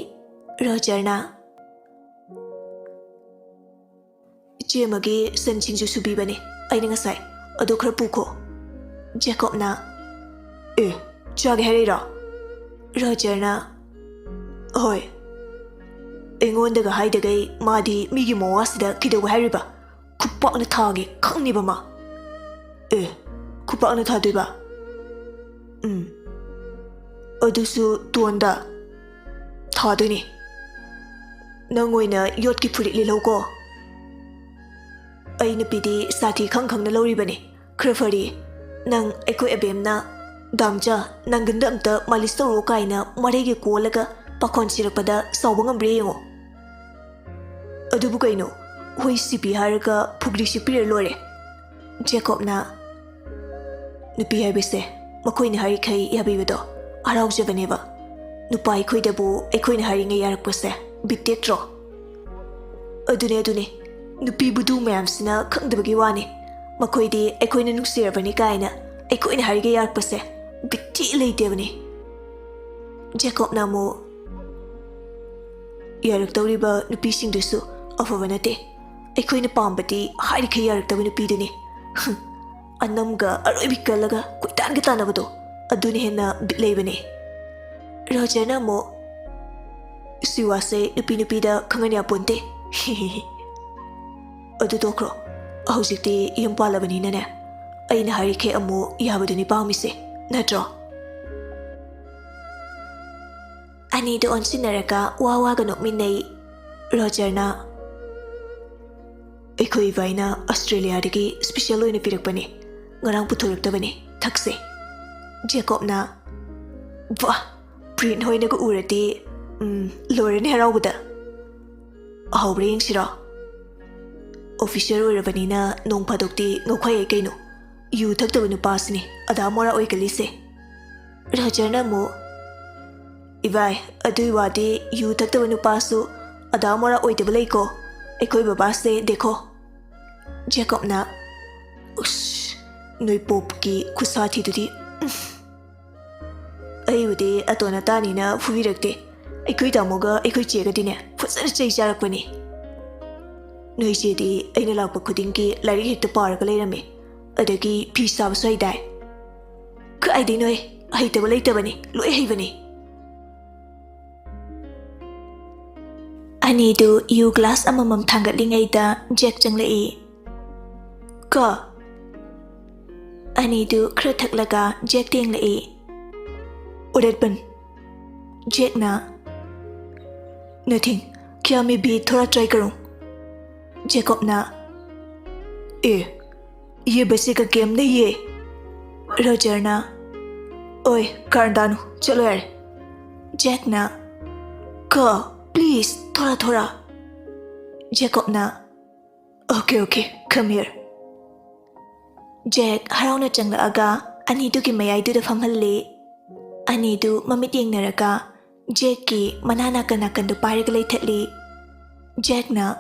ꯔꯣꯖꯔꯅ, "ꯏꯆꯦꯃꯒꯤ ꯁꯟ ꯁꯤꯡꯖꯨ ꯁꯨꯕꯤꯕꯅꯦ ꯑꯩꯅ ꯉꯁꯥꯏ, ꯑꯗꯨ ꯈꯔ ꯄꯨꯈꯣ꯫" ꯖꯦꯀꯣꯕꯅ, "ꯑꯦ, ꯆꯥꯒꯦ ꯍꯥꯏꯔꯛꯏꯔꯣ?" ꯔꯣꯖꯔꯅ, "ꯍꯣꯏ, ꯑꯩꯉꯣꯟꯗꯒ ꯍꯥꯏꯗꯈꯩ ꯃꯥꯗꯤ ꯃꯤꯒꯤ ꯃꯋꯥꯁꯤꯗ ꯀꯩꯗꯧꯕ ꯍꯥꯏꯔꯤꯕ? ꯈꯨꯄꯥꯛꯅ ꯊꯥꯒꯦ ꯈꯪꯅꯤꯕ ꯃꯥ꯫" "ꯑꯦ, ꯈꯨꯄꯥꯛꯅ ꯊꯥꯗꯣꯏꯕ?" "ꯎꯝ, ꯑꯗꯨꯁꯨ ꯇꯣꯟꯗ ꯊꯥꯗꯣꯏꯅꯦ꯫ ꯅꯪ ꯑꯣꯏꯅ ꯌꯣꯠꯀꯤ ꯐꯨꯔꯤꯠ ꯂꯤꯠꯍꯧꯀꯣ꯫ ꯑꯩ ꯅꯨꯄꯤꯗꯤ ꯁꯥꯊꯤ ꯈꯪ ꯈꯪꯅ ꯂꯧꯔꯤꯕꯅꯦ꯫ ꯈꯔ ꯐꯔꯤ, ꯅꯪ ꯑꯩꯈꯣꯏ ꯑꯕꯦꯝꯅ, 'ꯗꯥꯝꯆꯥ, ꯅꯪꯒꯟꯗ ꯑꯝꯇ ꯃꯥꯂꯤꯁ ꯇꯧꯔꯛꯑꯣ' ꯀꯥꯏꯅ ꯃꯔꯩꯒ ꯀꯣꯜꯂꯒ ꯄꯥꯈꯣꯟ ꯁꯤꯔꯛꯄꯗ ꯁꯥꯎꯕ ꯉꯝꯕ꯭ꯔꯥ ꯌꯦꯡꯉꯣ꯫" "ꯑꯗꯨꯕꯨ ꯀꯩꯅꯣ, ꯍꯣꯏ ꯁꯤꯕꯤ ꯍꯥꯏꯔꯒ ꯐꯨꯒ꯭ꯔꯤ ꯁꯤꯄꯤꯔ ꯂꯣꯏꯔꯦ꯫" ꯖꯦꯀꯣꯕꯅ, "ꯅꯨꯄꯤ ꯍꯥꯏꯕꯁꯦ ꯃꯈꯣꯏꯅ ꯍꯥꯏꯔꯤꯈꯩ ꯌꯥꯕꯤꯕꯗꯣ ꯍꯔꯥꯎꯖꯕꯅꯦꯕ꯫ ꯅꯨꯄꯥ ꯑꯩꯈꯣꯏꯗꯕꯨ ꯑꯩꯈꯣꯏꯅ ꯍꯥꯏꯔꯤꯉꯩ ꯌꯥꯔꯛꯄꯁꯦ ꯕꯤꯠ ꯇꯦꯛꯇ꯭ꯔꯣ?" "ꯑꯗꯨꯅꯦ, ꯑꯗꯨꯅꯦ, ꯅꯨꯄꯤ ꯕꯨꯗꯨ ꯃꯌꯥꯝꯁꯤꯅ ꯈꯪꯗꯕꯒꯤ ꯋꯥꯅꯤ꯫ ꯃꯈꯣꯏꯗꯤ ꯑꯩꯈꯣꯏꯅ ꯅꯨꯡꯁꯤꯔꯕꯅꯤ ꯀꯥꯏꯅ ꯑꯩꯈꯣꯏꯅ ꯍꯥꯏꯔꯤꯒꯩ ꯌꯥꯔꯛꯄꯁꯦ ꯕꯤꯠ ꯊꯤ ꯂꯩꯇꯦꯕꯅꯤ꯫" ꯖꯦꯀꯣꯕꯅ ꯑꯃꯨꯛ, "ꯌꯥꯔꯛꯇꯧꯔꯤꯕ ꯅꯨꯄꯤꯁꯤꯡꯗꯨꯁꯨ ꯑꯐꯕ ꯅꯠꯇꯦ꯫ ꯑꯩꯈꯣꯏꯅ ꯄꯥꯝꯕꯗꯤ ꯍꯥꯏꯔꯤꯈꯩ ꯌꯥꯔꯛꯇꯕ ꯅꯨꯄꯤꯗꯨꯅꯤ꯫ ꯍꯨꯝ, ꯑꯅꯝꯒ ꯑꯔꯣꯏꯕꯤ ꯀꯜꯂꯒ ꯀꯣꯏꯇꯥꯟꯒ ꯇꯥꯟꯅꯕꯗꯣ, ꯑꯗꯨꯅ ꯍꯦꯟꯅ ꯕꯤꯠ ꯂꯩꯕꯅꯦ꯫ ꯔꯣꯖꯔꯅ ꯑꯃꯨꯛ, "ꯁꯤ ꯋꯥꯁꯦ ꯅꯨꯄꯤ ꯅꯨꯄꯤꯗ ꯈꯪꯍꯟ ꯌꯥꯄꯣꯟꯇꯦ꯫" "ꯑꯗꯨ ꯇꯣꯛꯈ꯭ꯔꯣ, ꯍꯧꯖꯤꯛꯇꯤ ꯌꯨꯝ ꯄꯥꯜꯂꯕꯅꯤꯅꯅꯦ, ꯑꯩꯅ ꯍꯥꯏꯔꯤꯈꯩ ꯑꯃꯨꯛ ꯌꯥꯕꯗꯨꯅꯤ ꯄꯥꯝꯃꯤꯁꯦ, ꯅꯠꯇ꯭ꯔꯣ?" ꯑꯅꯤꯗꯣ ꯑꯣꯟꯁꯤꯟꯅꯔꯒ ꯋꯥ ꯋꯥꯒ ꯅꯣꯛꯃꯤꯟꯅꯩ꯫ ꯔꯣꯖꯔꯅ, "ꯑꯩꯈꯣꯏ ꯏꯕꯥꯏꯅ ꯑꯁꯇ꯭ꯔꯦꯂꯤꯌꯥꯗꯒꯤ ꯁ꯭ꯄꯤꯁꯦꯜ ꯑꯣꯏꯅ ꯄꯤꯔꯛꯄꯅꯦ, ꯉꯔꯥꯡ ꯄꯨꯊꯣꯔꯛꯇꯕꯅꯦ, ꯊꯛꯁꯦ꯫" ꯖꯦꯀꯣꯕꯅ, "ꯋꯥ, ꯄ꯭ꯔꯤꯟ ꯍꯣꯏꯅꯒ ꯎꯔꯗꯤ, ꯎꯝ, ꯂꯣꯏꯔꯅꯤ ꯍꯔꯥꯎꯕꯗ꯫ ꯑꯍꯥꯎꯕ꯭ꯔꯥ ꯌꯦꯡꯁꯤꯔꯣ? ꯑꯣꯐꯤꯁꯔ ꯑꯣꯏꯔꯕꯅꯤꯅ ꯅꯣꯡ ꯐꯥꯗꯣꯛꯇꯤ ꯉꯧꯈꯥꯏ ꯌꯥꯏ ꯀꯩꯅꯣ꯫ ꯌꯨ ꯊꯛꯇꯕ ꯅꯨꯄꯥꯁꯤꯅꯦ ꯑꯗꯥ ꯃꯣꯔꯥ ꯑꯣꯏꯒꯜꯂꯤꯁꯦ꯫" ꯔꯣꯖꯔꯅ ꯑꯃꯨꯛ, "ꯏꯕꯥꯏ, ꯑꯗꯨꯏ ꯋꯥꯗꯤ ꯌꯨ ꯊꯛꯇꯕ ꯅꯨꯄꯥꯁꯨ ꯑꯗꯥ ꯃꯣꯔꯥ ꯑꯣꯏꯗꯕ ꯂꯩꯀꯣ꯫ ꯑꯩꯈꯣꯏ ꯕꯕꯥꯁꯦ ꯗꯦꯈꯣ꯫" ꯖꯦꯀꯣꯕꯅ, "ꯎꯁ, ꯅꯣꯏ ꯄꯣꯞꯀꯤ ꯈꯨꯁꯥꯊꯤꯗꯨꯗꯤ, ꯎꯝ꯫ ꯑꯩꯕꯨꯗꯤ ꯑꯇꯣꯟ ꯑꯇꯥꯅꯤꯅ ꯐꯨꯕꯤꯔꯛꯇꯦ꯫ ꯑꯩꯈꯣꯏ ꯇꯥꯃꯣꯒ ꯑꯩꯈꯣꯏ ꯆꯦꯒꯗꯤꯅꯦ, ꯐꯖꯅ ꯆꯩ ꯆꯥꯔꯛꯄꯅꯤ꯫ ꯅꯣꯏ ꯆꯦꯗꯤ ꯑꯩꯅ ꯂꯥꯛꯄ ꯈꯨꯗꯤꯡꯒꯤ ꯂꯥꯏꯔꯤꯛ ꯍꯦꯛꯇ ꯄꯥꯔꯒ ꯂꯩꯔꯝꯃꯤ꯫ ꯑꯗꯒꯤ ꯐꯤ ꯁꯥꯕꯁꯨ ꯍꯩꯗꯥꯏ꯫ ꯀꯥꯏꯗꯩ ꯅꯣꯏ, ꯍꯩꯇꯕ ꯂꯩꯇꯕꯅꯤ, ꯂꯣꯏ ꯍꯩꯕꯅꯤ꯫" ꯑꯅꯤꯗꯨ ꯌꯨ ꯒ꯭ꯂꯥꯁ ꯑꯃꯃꯝ ꯊꯥꯡꯒꯠꯂꯤꯉꯩꯗ ꯖꯦꯛ ꯆꯪꯂꯛꯏ꯫ "ꯀ?" ꯑꯅꯤꯗꯨ ꯈꯔ ꯊꯛꯂꯒ ꯖꯦꯛꯇ ꯌꯦꯡꯂꯛꯏ꯫ "उड़दपन।" ꯖꯦꯛꯅ, "नथिंग, क्या मैं भी थोड़ा ट्राई करूं?" ꯖꯦꯀꯣꯕꯅ, "ए, ये बच्चे का गेम नहीं है।" ꯔꯣꯖꯔꯅ, "ꯑꯣꯏ, ꯀꯥꯔꯟ ꯇꯥꯅꯨ, ꯆꯠꯂꯣ ꯌꯥꯔꯦ꯫" ꯖꯦꯛꯅ, "ꯀ, प्लीज, थोड़ा, थोड़ा।" ꯖꯦꯀꯣꯕꯅ, "OK, OK, come here." ꯖꯦꯛ ꯍꯔꯥꯎꯅ ꯆꯪꯂꯛꯑꯒ ꯑꯅꯤꯗꯨꯒꯤ ꯃꯌꯥꯏꯗꯨꯗ ꯐꯝꯍꯜꯂꯤ꯫ ꯑꯅꯤꯗꯨ ꯃꯃꯤꯠ ꯌꯦꯡꯅꯔꯒ ꯖꯦꯛꯀꯤ ꯃꯅꯥ ꯅꯥꯀꯟ ꯅꯥꯀꯟꯗꯨ ꯄꯥꯏꯔꯒ ꯂꯩꯊꯠꯂꯤ꯫ ꯖꯦꯛꯅ,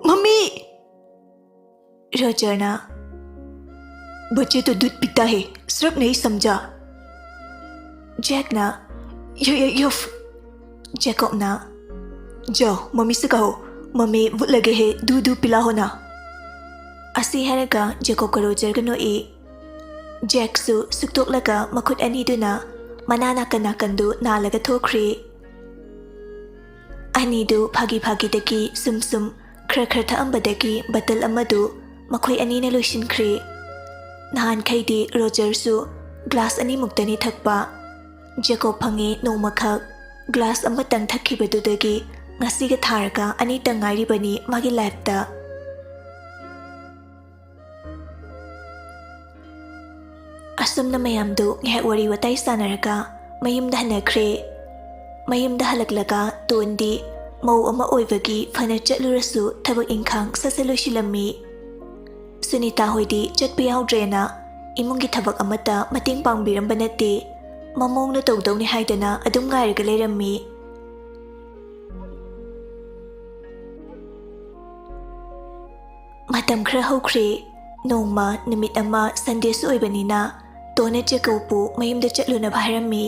"ꯃꯝꯃꯤ!" ꯔꯣꯖꯔꯅ, "बच्चे तो दूध पीता है, सिर्फ नहीं समझा।" ꯖꯦꯛꯅ, "य-, य-, यफ।" ꯖꯦꯀꯣꯕꯅ, "जाओ, मम्मी से कहो, मम्मी भूल लगे है, दूध, दूध पिला होना।" ꯑꯁꯤ ꯍꯥꯏꯔꯒ ꯖꯦꯀꯣꯕꯀ ꯔꯣꯖꯔꯒ ꯅꯣꯛꯏ꯫ ꯖꯦꯛꯁꯨ ꯁꯨꯛꯇꯣꯛꯂꯒ ꯃꯈꯨꯠ ꯑꯅꯤꯗꯨꯅ ꯃꯅꯥ ꯅꯥꯀꯟ ꯅꯥꯀꯟꯗꯨ ꯅꯥꯜꯂꯒ ꯊꯣꯛꯈ꯭ꯔꯦ꯫ ꯑꯅꯤꯗꯨ ꯐꯥꯒꯤ ꯐꯥꯒꯤꯗꯒꯤ ꯁꯨꯝ ꯁꯨꯝ ꯈꯔ ꯈꯔ ꯊꯛꯑꯝꯕꯗꯒꯤ ꯕꯇꯜ ꯑꯃꯗꯨ ꯃꯈꯣꯏ ꯑꯅꯤꯅ ꯂꯣꯏꯁꯤꯟꯈ꯭ꯔꯦ꯫ ꯅꯍꯥꯟꯈꯩꯗꯤ ꯔꯣꯖꯔꯁꯨ ꯒ꯭ꯂꯥꯁ ꯑꯅꯤꯃꯨꯛꯇꯅꯤ ꯊꯛꯄ꯫ ꯖꯦꯀꯣꯕ ꯐꯪꯉꯦ ꯅꯣꯡꯃꯈꯛ ꯒ꯭ꯂꯥꯁ ꯑꯃꯇꯪ ꯊꯛꯈꯤꯕꯗꯨꯗꯒꯤ ꯉꯁꯤꯒ ꯊꯥꯔꯒ ꯑꯅꯤꯇꯪ ꯉꯥꯏꯔꯤꯕꯅꯤ ꯃꯥꯒꯤ ꯂꯥꯏꯐꯇ꯫ ꯑꯁꯨꯝꯅ ꯃꯌꯥꯝꯗꯨ ꯉꯥꯏꯍꯥꯛ ꯋꯥꯔꯤ ꯋꯥꯇꯥꯏ ꯁꯥꯟꯅꯔꯒ ꯃꯌꯨꯝꯗ ꯍꯟꯅꯈ꯭ꯔꯦ꯫ ꯃꯌꯨꯝꯗ ꯍꯜꯂꯛꯂꯒ ꯇꯣꯟꯗꯤ ꯃꯧ ꯑꯃ ꯑꯣꯏꯕꯒꯤ ꯐꯅ ꯆꯠꯂꯨꯔꯁꯨ ꯊꯕꯛ ꯏꯪꯈꯥꯡ ꯁꯠ ꯁꯠ ꯂꯣꯏꯁꯤꯜꯂꯝꯃꯤ꯫ ꯁꯨꯅꯤꯇꯥ ꯍꯣꯏꯗꯤ ꯆꯠꯄ ꯌꯥꯎꯗ꯭ꯔꯦꯅ ꯏꯃꯨꯡꯒꯤ ꯊꯕꯛ ꯑꯃꯠꯇ ꯃꯇꯦꯡ ꯄꯥꯡꯕꯤꯔꯝꯕ ꯅꯠꯇꯦ꯫ ꯃꯃꯧꯅ ꯇꯧꯗꯧꯅꯤ ꯍꯥꯏꯗꯅ ꯑꯗꯨꯝ ꯉꯥꯏꯔꯒ ꯂꯩꯔꯝꯃꯤ꯫ ꯃꯇꯝ ꯈꯔ ꯍꯧꯈ꯭ꯔꯦ꯫ ꯅꯣꯡꯃ ꯅꯨꯃꯤꯠ ꯑꯃ ꯁꯟꯗꯦꯁꯨ ꯑꯣꯏꯕꯅꯤꯅ ꯇꯣꯟꯅ ꯖꯦꯀꯣꯕꯄꯨ ꯃꯌꯨꯝꯗ ꯆꯠꯂꯨꯅꯕ ꯍꯥꯏꯔꯝꯃꯤ꯫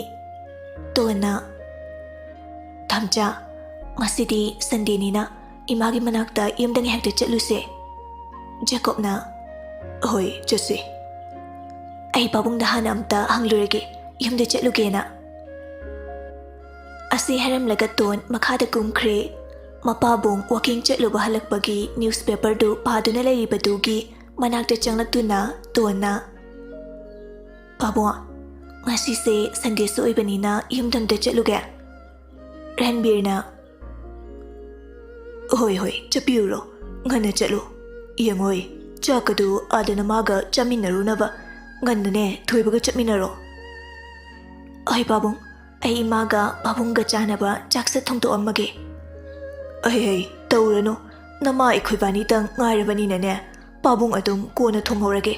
ꯇꯣꯟꯅ, "ꯊꯝꯆꯥ, ꯉꯁꯤꯗꯤ ꯁꯟꯗꯦꯅꯤꯅ ꯏꯃꯥꯒꯤ ꯃꯅꯥꯛꯇ ꯌꯨꯝꯗ ꯉꯥꯏꯍꯥꯛꯇ ꯆꯠꯂꯨꯁꯦ꯫" ꯖꯦꯀꯣꯕꯅ, "ꯍꯣꯏ, ꯆꯠꯁꯦ꯫ ꯑꯩ ꯄꯥꯕꯨꯡꯗ ꯍꯥꯟꯅ ꯑꯝꯇ ꯍꯪꯂꯨꯔꯒꯦ, ꯌꯨꯝꯗ ꯆꯠꯂꯨꯒꯦꯅ꯫" ꯑꯁꯤ ꯍꯥꯏꯔꯝꯂꯒ ꯇꯣꯟ ꯃꯈꯥꯗ ꯀꯨꯝꯈ꯭ꯔꯦ꯫ ꯃꯄꯥꯕꯨꯡ ꯋꯥꯀꯤꯡ ꯆꯠꯂꯨꯕ ꯍꯜꯂꯛꯄꯒꯤ ꯅ꯭ꯌꯨꯁꯄꯦꯄꯔꯗꯨ ꯄꯥꯗꯨꯅ ꯂꯩꯔꯤꯕꯗꯨꯒꯤ ꯃꯅꯥꯛꯇ ꯆꯪꯂꯛꯇꯨꯅ ꯇꯣꯟꯅ, "ꯄꯥꯕꯨꯡ, ꯉꯁꯤꯁꯦ ꯁꯟꯗꯦꯁꯨ ꯑꯣꯏꯕꯅꯤꯅ ꯌꯨꯝꯗ ꯑꯝꯇ ꯆꯠꯂꯨꯒꯦ꯫" ꯔꯟꯕꯤꯔꯅ, "ꯍꯣꯏ, ꯍꯣꯏ, ꯆꯠꯄꯤꯔꯨꯔꯣ꯫ ꯉꯟꯅ ꯆꯠꯂꯨ꯫ ꯌꯦꯡꯉꯣꯏ, ꯆꯥꯛꯀꯗꯨ ꯑꯥꯗ ꯅꯃꯥꯒ ꯆꯥꯃꯤꯟꯅꯔꯨꯅꯕ꯫ ꯉꯟꯅꯅꯦ ꯊꯣꯏꯕꯒ ꯆꯠꯃꯤꯟꯅꯔꯣ꯫" "ꯍꯣꯏ ꯄꯥꯕꯨꯡ, ꯑꯩ ꯏꯃꯥꯒ ꯄꯥꯕꯨꯡꯒ ꯆꯥꯅꯕ ꯆꯥꯛꯁꯦ ꯊꯣꯡꯗꯣꯛꯑꯝꯃꯒꯦ꯫" "ꯑꯩ, ꯑꯩ, ꯇꯧꯔꯅꯨ꯫ ꯅꯃꯥ ꯑꯩꯈꯣꯏꯕꯥꯅꯤꯇꯪ ꯉꯥꯏꯔꯕꯅꯤꯅꯅꯦ, ꯄꯥꯕꯨꯡ ꯑꯗꯨꯝ ꯀꯣꯟꯅ ꯊꯣꯡꯍꯧꯔꯒꯦ꯫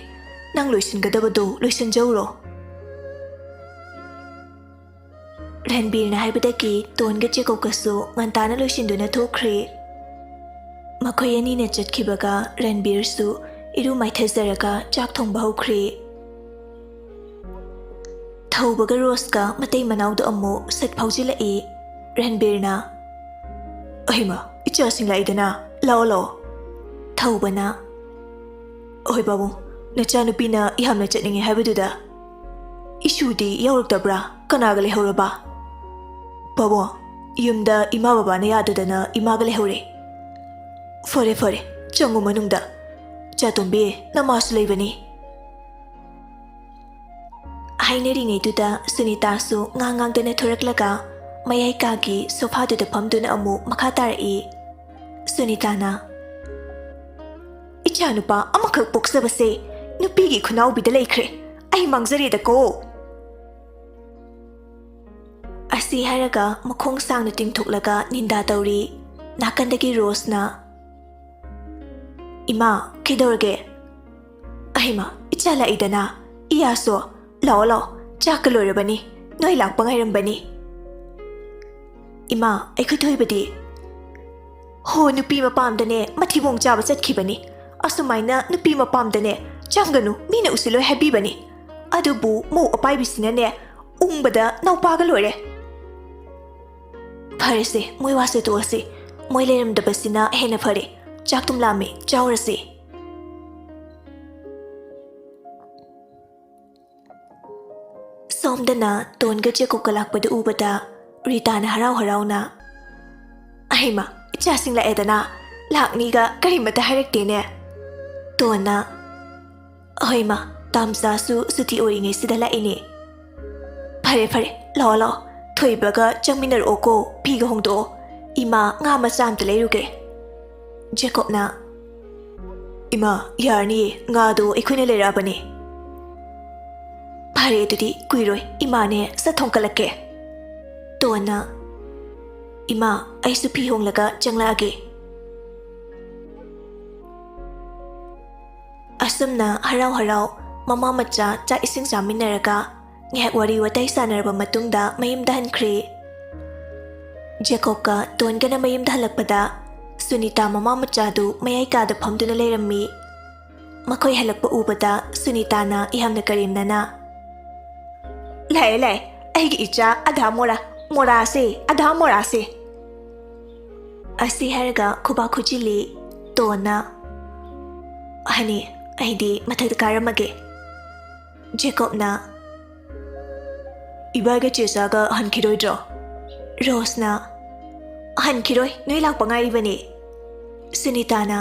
ꯅꯪ ꯂꯣꯏꯁꯤꯟꯒꯗꯕꯗꯣ ꯂꯣꯏꯁꯤꯟꯖꯧꯔꯣ꯫" ꯔꯟꯕꯤꯔꯅ ꯍꯥꯏꯕꯗꯒꯤ ꯇꯣꯟꯒ ꯖꯦꯀꯣꯕꯀꯁꯨ ꯉꯟꯇꯥꯅ ꯂꯣꯏꯁꯤꯟꯗꯨꯅ ꯊꯣꯛꯈ꯭ꯔꯦ꯫ ꯃꯈꯣꯏ ꯑꯅꯤꯅ ꯆꯠꯈꯤꯕꯒ ꯔꯟꯕꯤꯔꯁꯨ ꯏꯔꯨ ꯃꯥꯏꯊꯖꯔꯒ ꯆꯥꯛ ꯊꯣꯡꯕ ꯍꯧꯈ꯭ꯔꯦ꯫ ꯊꯧꯕꯒ ꯔꯣꯁꯀ ꯃꯇꯩ ꯃꯅꯥꯎꯗꯣ ꯑꯃꯨꯛ ꯁꯠ ꯐꯥꯎꯖꯤꯜꯂꯛꯏ꯫ ꯔꯟꯕꯤꯔꯅ, "ꯑꯍꯩꯃ, ꯏꯆꯥꯁꯤꯡ ꯂꯥꯛꯏꯗꯅ, ꯂꯥꯛꯑꯣ, ꯂꯥꯛꯑꯣ꯫" ꯊꯧꯕꯅ, "ꯍꯣꯏ ꯄꯥꯕꯨꯡ, ꯅꯆꯥꯅꯨꯄꯤꯅ ꯌꯥꯝꯅ ꯆꯠꯅꯤꯡꯉꯦ ꯍꯥꯏꯕꯗꯨꯗ ꯏꯁꯨꯗꯤ ꯌꯥꯎꯔꯛꯇꯕ꯭ꯔꯥ? ꯀꯅꯥꯒ ꯂꯩꯍꯧꯔꯕ? ꯄꯥꯕꯨꯡ, ꯌꯨꯝꯗ ꯏꯃꯥ ꯕꯕꯥꯅ ꯌꯥꯗꯗꯅ ꯏꯃꯥꯒ ꯂꯩꯍꯧꯔꯦ꯫ ꯐꯔꯦ, ꯐꯔꯦ, ꯆꯪꯉꯨ ꯃꯅꯨꯡꯗ꯫ ꯆꯥꯇꯣꯝꯕꯤ, ꯅꯃꯥꯁꯨ ꯂꯩꯕꯅꯤ꯫ ꯍꯥꯏꯅꯔꯤꯉꯩꯗꯨꯗ ꯁꯨꯅꯤꯇꯥꯁꯨ ꯉꯥꯡ ꯉꯥꯡꯗꯅ ꯊꯣꯔꯛꯂꯒ ꯃꯌꯥꯏ ꯀꯥꯒꯤ ꯁꯣꯐꯥꯗꯨꯗ ꯐꯝꯗꯨꯅ ꯑꯃꯨꯛ ꯃꯈꯥ ꯇꯥꯔꯛꯏ꯫ ꯁꯨꯅꯤꯇꯥꯅ, "ꯏꯆꯥꯅꯨꯄꯥ ꯑꯃꯈꯛ ꯄꯣꯛꯆꯕꯁꯦ ꯅꯨꯄꯤꯒꯤ ꯈꯨꯅꯥꯎꯕꯤꯗ ꯂꯩꯈ꯭ꯔꯦ꯫ ꯑꯩ ꯃꯥꯡꯖꯔꯦꯗꯀꯣ!" ꯑꯁꯤ ꯍꯥꯏꯔꯒ ꯃꯈꯣꯡ ꯁꯥꯡꯅ ꯇꯤꯡꯊꯣꯛꯂꯒ ꯅꯤꯟꯗꯥ ꯇꯧꯔꯤ꯫ ꯅꯥꯀꯟꯗꯒꯤ ꯔꯣꯁꯅ, "ꯏꯃꯥ, ꯀꯩꯗꯧꯔꯒꯦ?" "ꯑꯍꯩꯃ, ꯏꯆꯥ ꯂꯥꯛꯏꯗꯅ꯫ ꯏꯌꯥꯁꯣ, ꯂꯥꯛꯑꯣ, ꯂꯥꯛꯑꯣ, ꯆꯥꯛꯀ ꯂꯣꯏꯔꯕꯅꯤ꯫ ꯅꯣꯏ ꯂꯥꯛꯄ ꯉꯥꯏꯔꯝꯕꯅꯤ꯫" "ꯏꯃꯥ, ꯑꯩꯈꯣꯏ ꯊꯣꯏꯕꯗꯤ?" "ꯍꯣ, ꯅꯨꯄꯤ ꯃꯄꯥꯝꯗꯅꯦ ꯃꯊꯤꯕꯣꯡ ꯆꯥꯕ ꯆꯠꯈꯤꯕꯅꯤ꯫ ꯑꯁꯨꯃꯥꯏꯅ ꯅꯨꯄꯤ ꯃꯄꯥꯝꯗꯅꯦ ꯆꯪꯒꯅꯨ, ꯃꯤꯅ ꯎꯁꯤꯜꯂꯣꯏ ꯍꯥꯏꯕꯤꯕꯅꯤ꯫ ꯑꯗꯨꯕꯨ ꯃꯧ ꯑꯄꯥꯏꯕꯤꯁꯤꯅꯅꯦ ꯎꯪꯕꯗ ꯅꯥꯎꯄꯥꯒ ꯂꯣꯏꯔꯦ꯫" "ꯐꯔꯦꯁꯦ, ꯃꯣꯏ ꯋꯥꯁꯦ ꯇꯣꯛꯑꯁꯤ꯫ ꯃꯣꯏ ꯂꯩꯔꯝꯗꯕꯁꯤꯅ ꯍꯦꯟꯅ ꯐꯔꯦ꯫ ꯆꯥꯛꯇꯨꯝ ꯂꯥꯝꯃꯦ, ꯆꯥꯎꯔꯁꯤ꯫" ꯁꯣꯝꯗꯅ ꯇꯣꯟꯒ ꯖꯦꯀꯣꯕꯀ ꯂꯥꯛꯄꯗꯨ ꯎꯕꯗ ꯔꯤꯇꯥꯅ ꯍꯔꯥꯎ ꯍꯔꯥꯎꯅ, "ꯑꯍꯩꯃ, ꯏꯆꯥꯁꯤꯡ ꯂꯥꯛꯑꯦꯗꯅ, ꯂꯥꯛꯅꯤꯒ ꯀꯔꯤꯃꯠꯇ ꯍꯥꯏꯔꯛꯇꯦꯅꯦ꯫" ꯇꯣꯟꯅ, "ꯍꯣꯏ ꯃꯥ, ꯇꯥꯝꯆꯥꯁꯨ ꯁꯨꯇꯤ ꯑꯣꯏꯔꯤꯉꯩꯁꯤꯗ ꯂꯥꯛꯏꯅꯦ꯫" "ꯐꯔꯦ, ꯐꯔꯦ, ꯂꯥꯛꯑꯣ, ꯂꯥꯛꯑꯣ, ꯊꯣꯏꯕꯒ ꯆꯪꯃꯤꯟꯅꯔꯛꯑꯣꯀꯣ, ꯐꯤꯒ ꯍꯣꯡꯗꯣꯛꯑꯣ꯫ ꯏꯃꯥ, ꯉꯥ ꯃꯆꯥ ꯑꯝꯇ ꯂꯩꯔꯨꯒꯦ꯫" ꯖꯦꯀꯣꯕꯅ, "ꯏꯃꯥ, ꯌꯥꯔꯅꯤꯌꯦ, ꯉꯥꯗꯣ ꯑꯩꯈꯣꯏꯅ ꯂꯩꯔꯛꯑꯕꯅꯦ꯫" "ꯐꯔꯦ, ꯑꯗꯨꯗꯤ ꯀꯨꯏꯔꯣꯏ, ꯏꯃꯥꯅꯦ ꯁꯠ ꯊꯣꯡꯀꯠꯂꯛꯀꯦ꯫" ꯇꯣꯟꯅ, "ꯏꯃꯥ, ꯑꯩꯁꯨ ꯐꯤ ꯍꯣꯡꯂꯒ ꯆꯪꯂꯛꯑꯒꯦ꯫" ꯑꯁꯨꯝꯅ ꯍꯔꯥꯎ ꯍꯔꯥꯎ ꯃꯃꯥ ꯃꯆꯥ ꯆꯥꯛ ꯏꯁꯤꯡ ꯆꯥꯃꯤꯟꯅꯔꯒ ꯉꯥꯏꯍꯥꯛ ꯋꯥꯔꯤ ꯋꯥꯇꯥꯏ ꯁꯥꯟꯅꯔꯕ ꯃꯇꯨꯡꯗ ꯃꯌꯨꯝꯗ ꯍꯟꯈ꯭ꯔꯦ꯫ ꯖꯦꯀꯣꯕꯀ ꯇꯣꯟꯒꯅ ꯃꯌꯨꯝꯗ ꯍꯜꯂꯛꯄꯗ ꯁꯨꯅꯤꯇꯥ ꯃꯃꯥ ꯃꯆꯥꯗꯨ ꯃꯌꯥꯏ ꯀꯥꯗ ꯐꯝꯗꯨꯅ ꯂꯩꯔꯝꯃꯤ꯫ ꯃꯈꯣꯏ ꯍꯜꯂꯛꯄ ꯎꯕꯗ ꯁꯨꯅꯤꯇꯥꯅ ꯌꯥꯝꯅ ꯀꯔꯦꯝꯅꯅ, "ꯂꯥꯛꯑꯦ, ꯂꯥꯛꯑꯦ, ꯑꯩꯒꯤ ꯏꯆꯥ ꯑꯙꯥ ꯃꯣꯔꯥ, ꯃꯣꯔꯥꯁꯦ, ꯑꯙꯥ ꯃꯣꯔꯥꯁꯦ꯫" ꯑꯁꯤ ꯍꯥꯏꯔꯒ ꯈꯨꯕꯥꯛ ꯈꯨꯖꯤꯜꯂꯤ꯫ ꯇꯣꯟꯅ, "ꯍꯅꯤ, ꯑꯩꯗꯤ ꯃꯊꯛꯇ ꯀꯥꯔꯝꯃꯒꯦ꯫ ꯖꯦꯀꯣꯕꯅ, "ꯏꯕꯥꯏꯒ ꯆꯦꯆꯥꯒ ꯍꯟꯈꯤꯔꯣꯏꯗ꯭ꯔꯣ?" ꯔꯣꯁꯅ, "ꯍꯟꯈꯤꯔꯣꯏ, ꯅꯣꯏ ꯂꯥꯛꯄ ꯉꯥꯏꯔꯤꯕꯅꯦ꯫" ꯁꯨꯅꯤꯇꯥꯅ,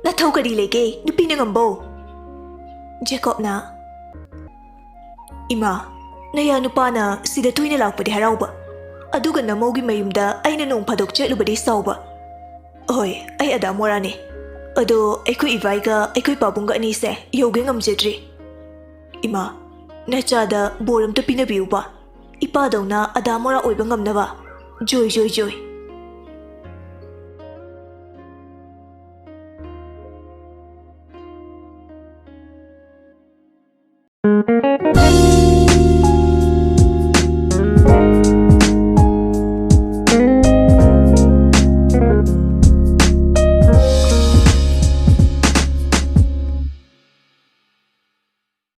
"ꯅꯊꯧ ꯀꯔꯤ ꯂꯩꯒꯦ? ꯅꯨꯄꯤꯅ ꯉꯝꯕꯣ?" ꯖꯦꯀꯣꯕꯅ, "ꯏꯃꯥ, ꯅꯌꯥ ꯅꯨꯄꯥꯅ ꯁꯤꯗ ꯇꯣꯏꯅ ꯂꯥꯛꯄꯗꯤ ꯍꯔꯥꯎꯕ, ꯑꯗꯨꯒ ꯅꯃꯧꯒꯤ ꯃꯌꯨꯝꯗ ꯑꯩꯅ ꯅꯣꯡ ꯐꯥꯗꯣꯛ ꯆꯠꯂꯨꯕꯗꯤ ꯁꯥꯎꯕ꯫ ꯍꯣꯏ, ꯑꯩ ꯑꯗꯥ ꯃꯣꯔꯥꯅꯦ, ꯑꯗꯣ ꯑꯩꯈꯣꯏ ꯏꯕꯥꯏꯒ ꯑꯩꯈꯣꯏ ꯄꯥꯕꯨꯡꯒ ꯑꯅꯤꯁꯦ ꯌꯧꯒꯦ ꯉꯝꯖꯗ꯭ꯔꯤ꯫ ꯏꯃꯥ, ꯅꯆꯥꯗ ꯕꯣꯔ ꯑꯝꯇ ꯄꯤꯅꯕꯤꯌꯨꯕ, ꯏꯄꯥꯗꯧꯅ ꯑꯗꯥ ꯃꯣꯔꯥ ꯑꯣꯏꯕ ꯉꯝꯅꯕ꯫ ꯖꯣꯏ, ꯖꯣꯏ, ꯖꯣꯏ꯫"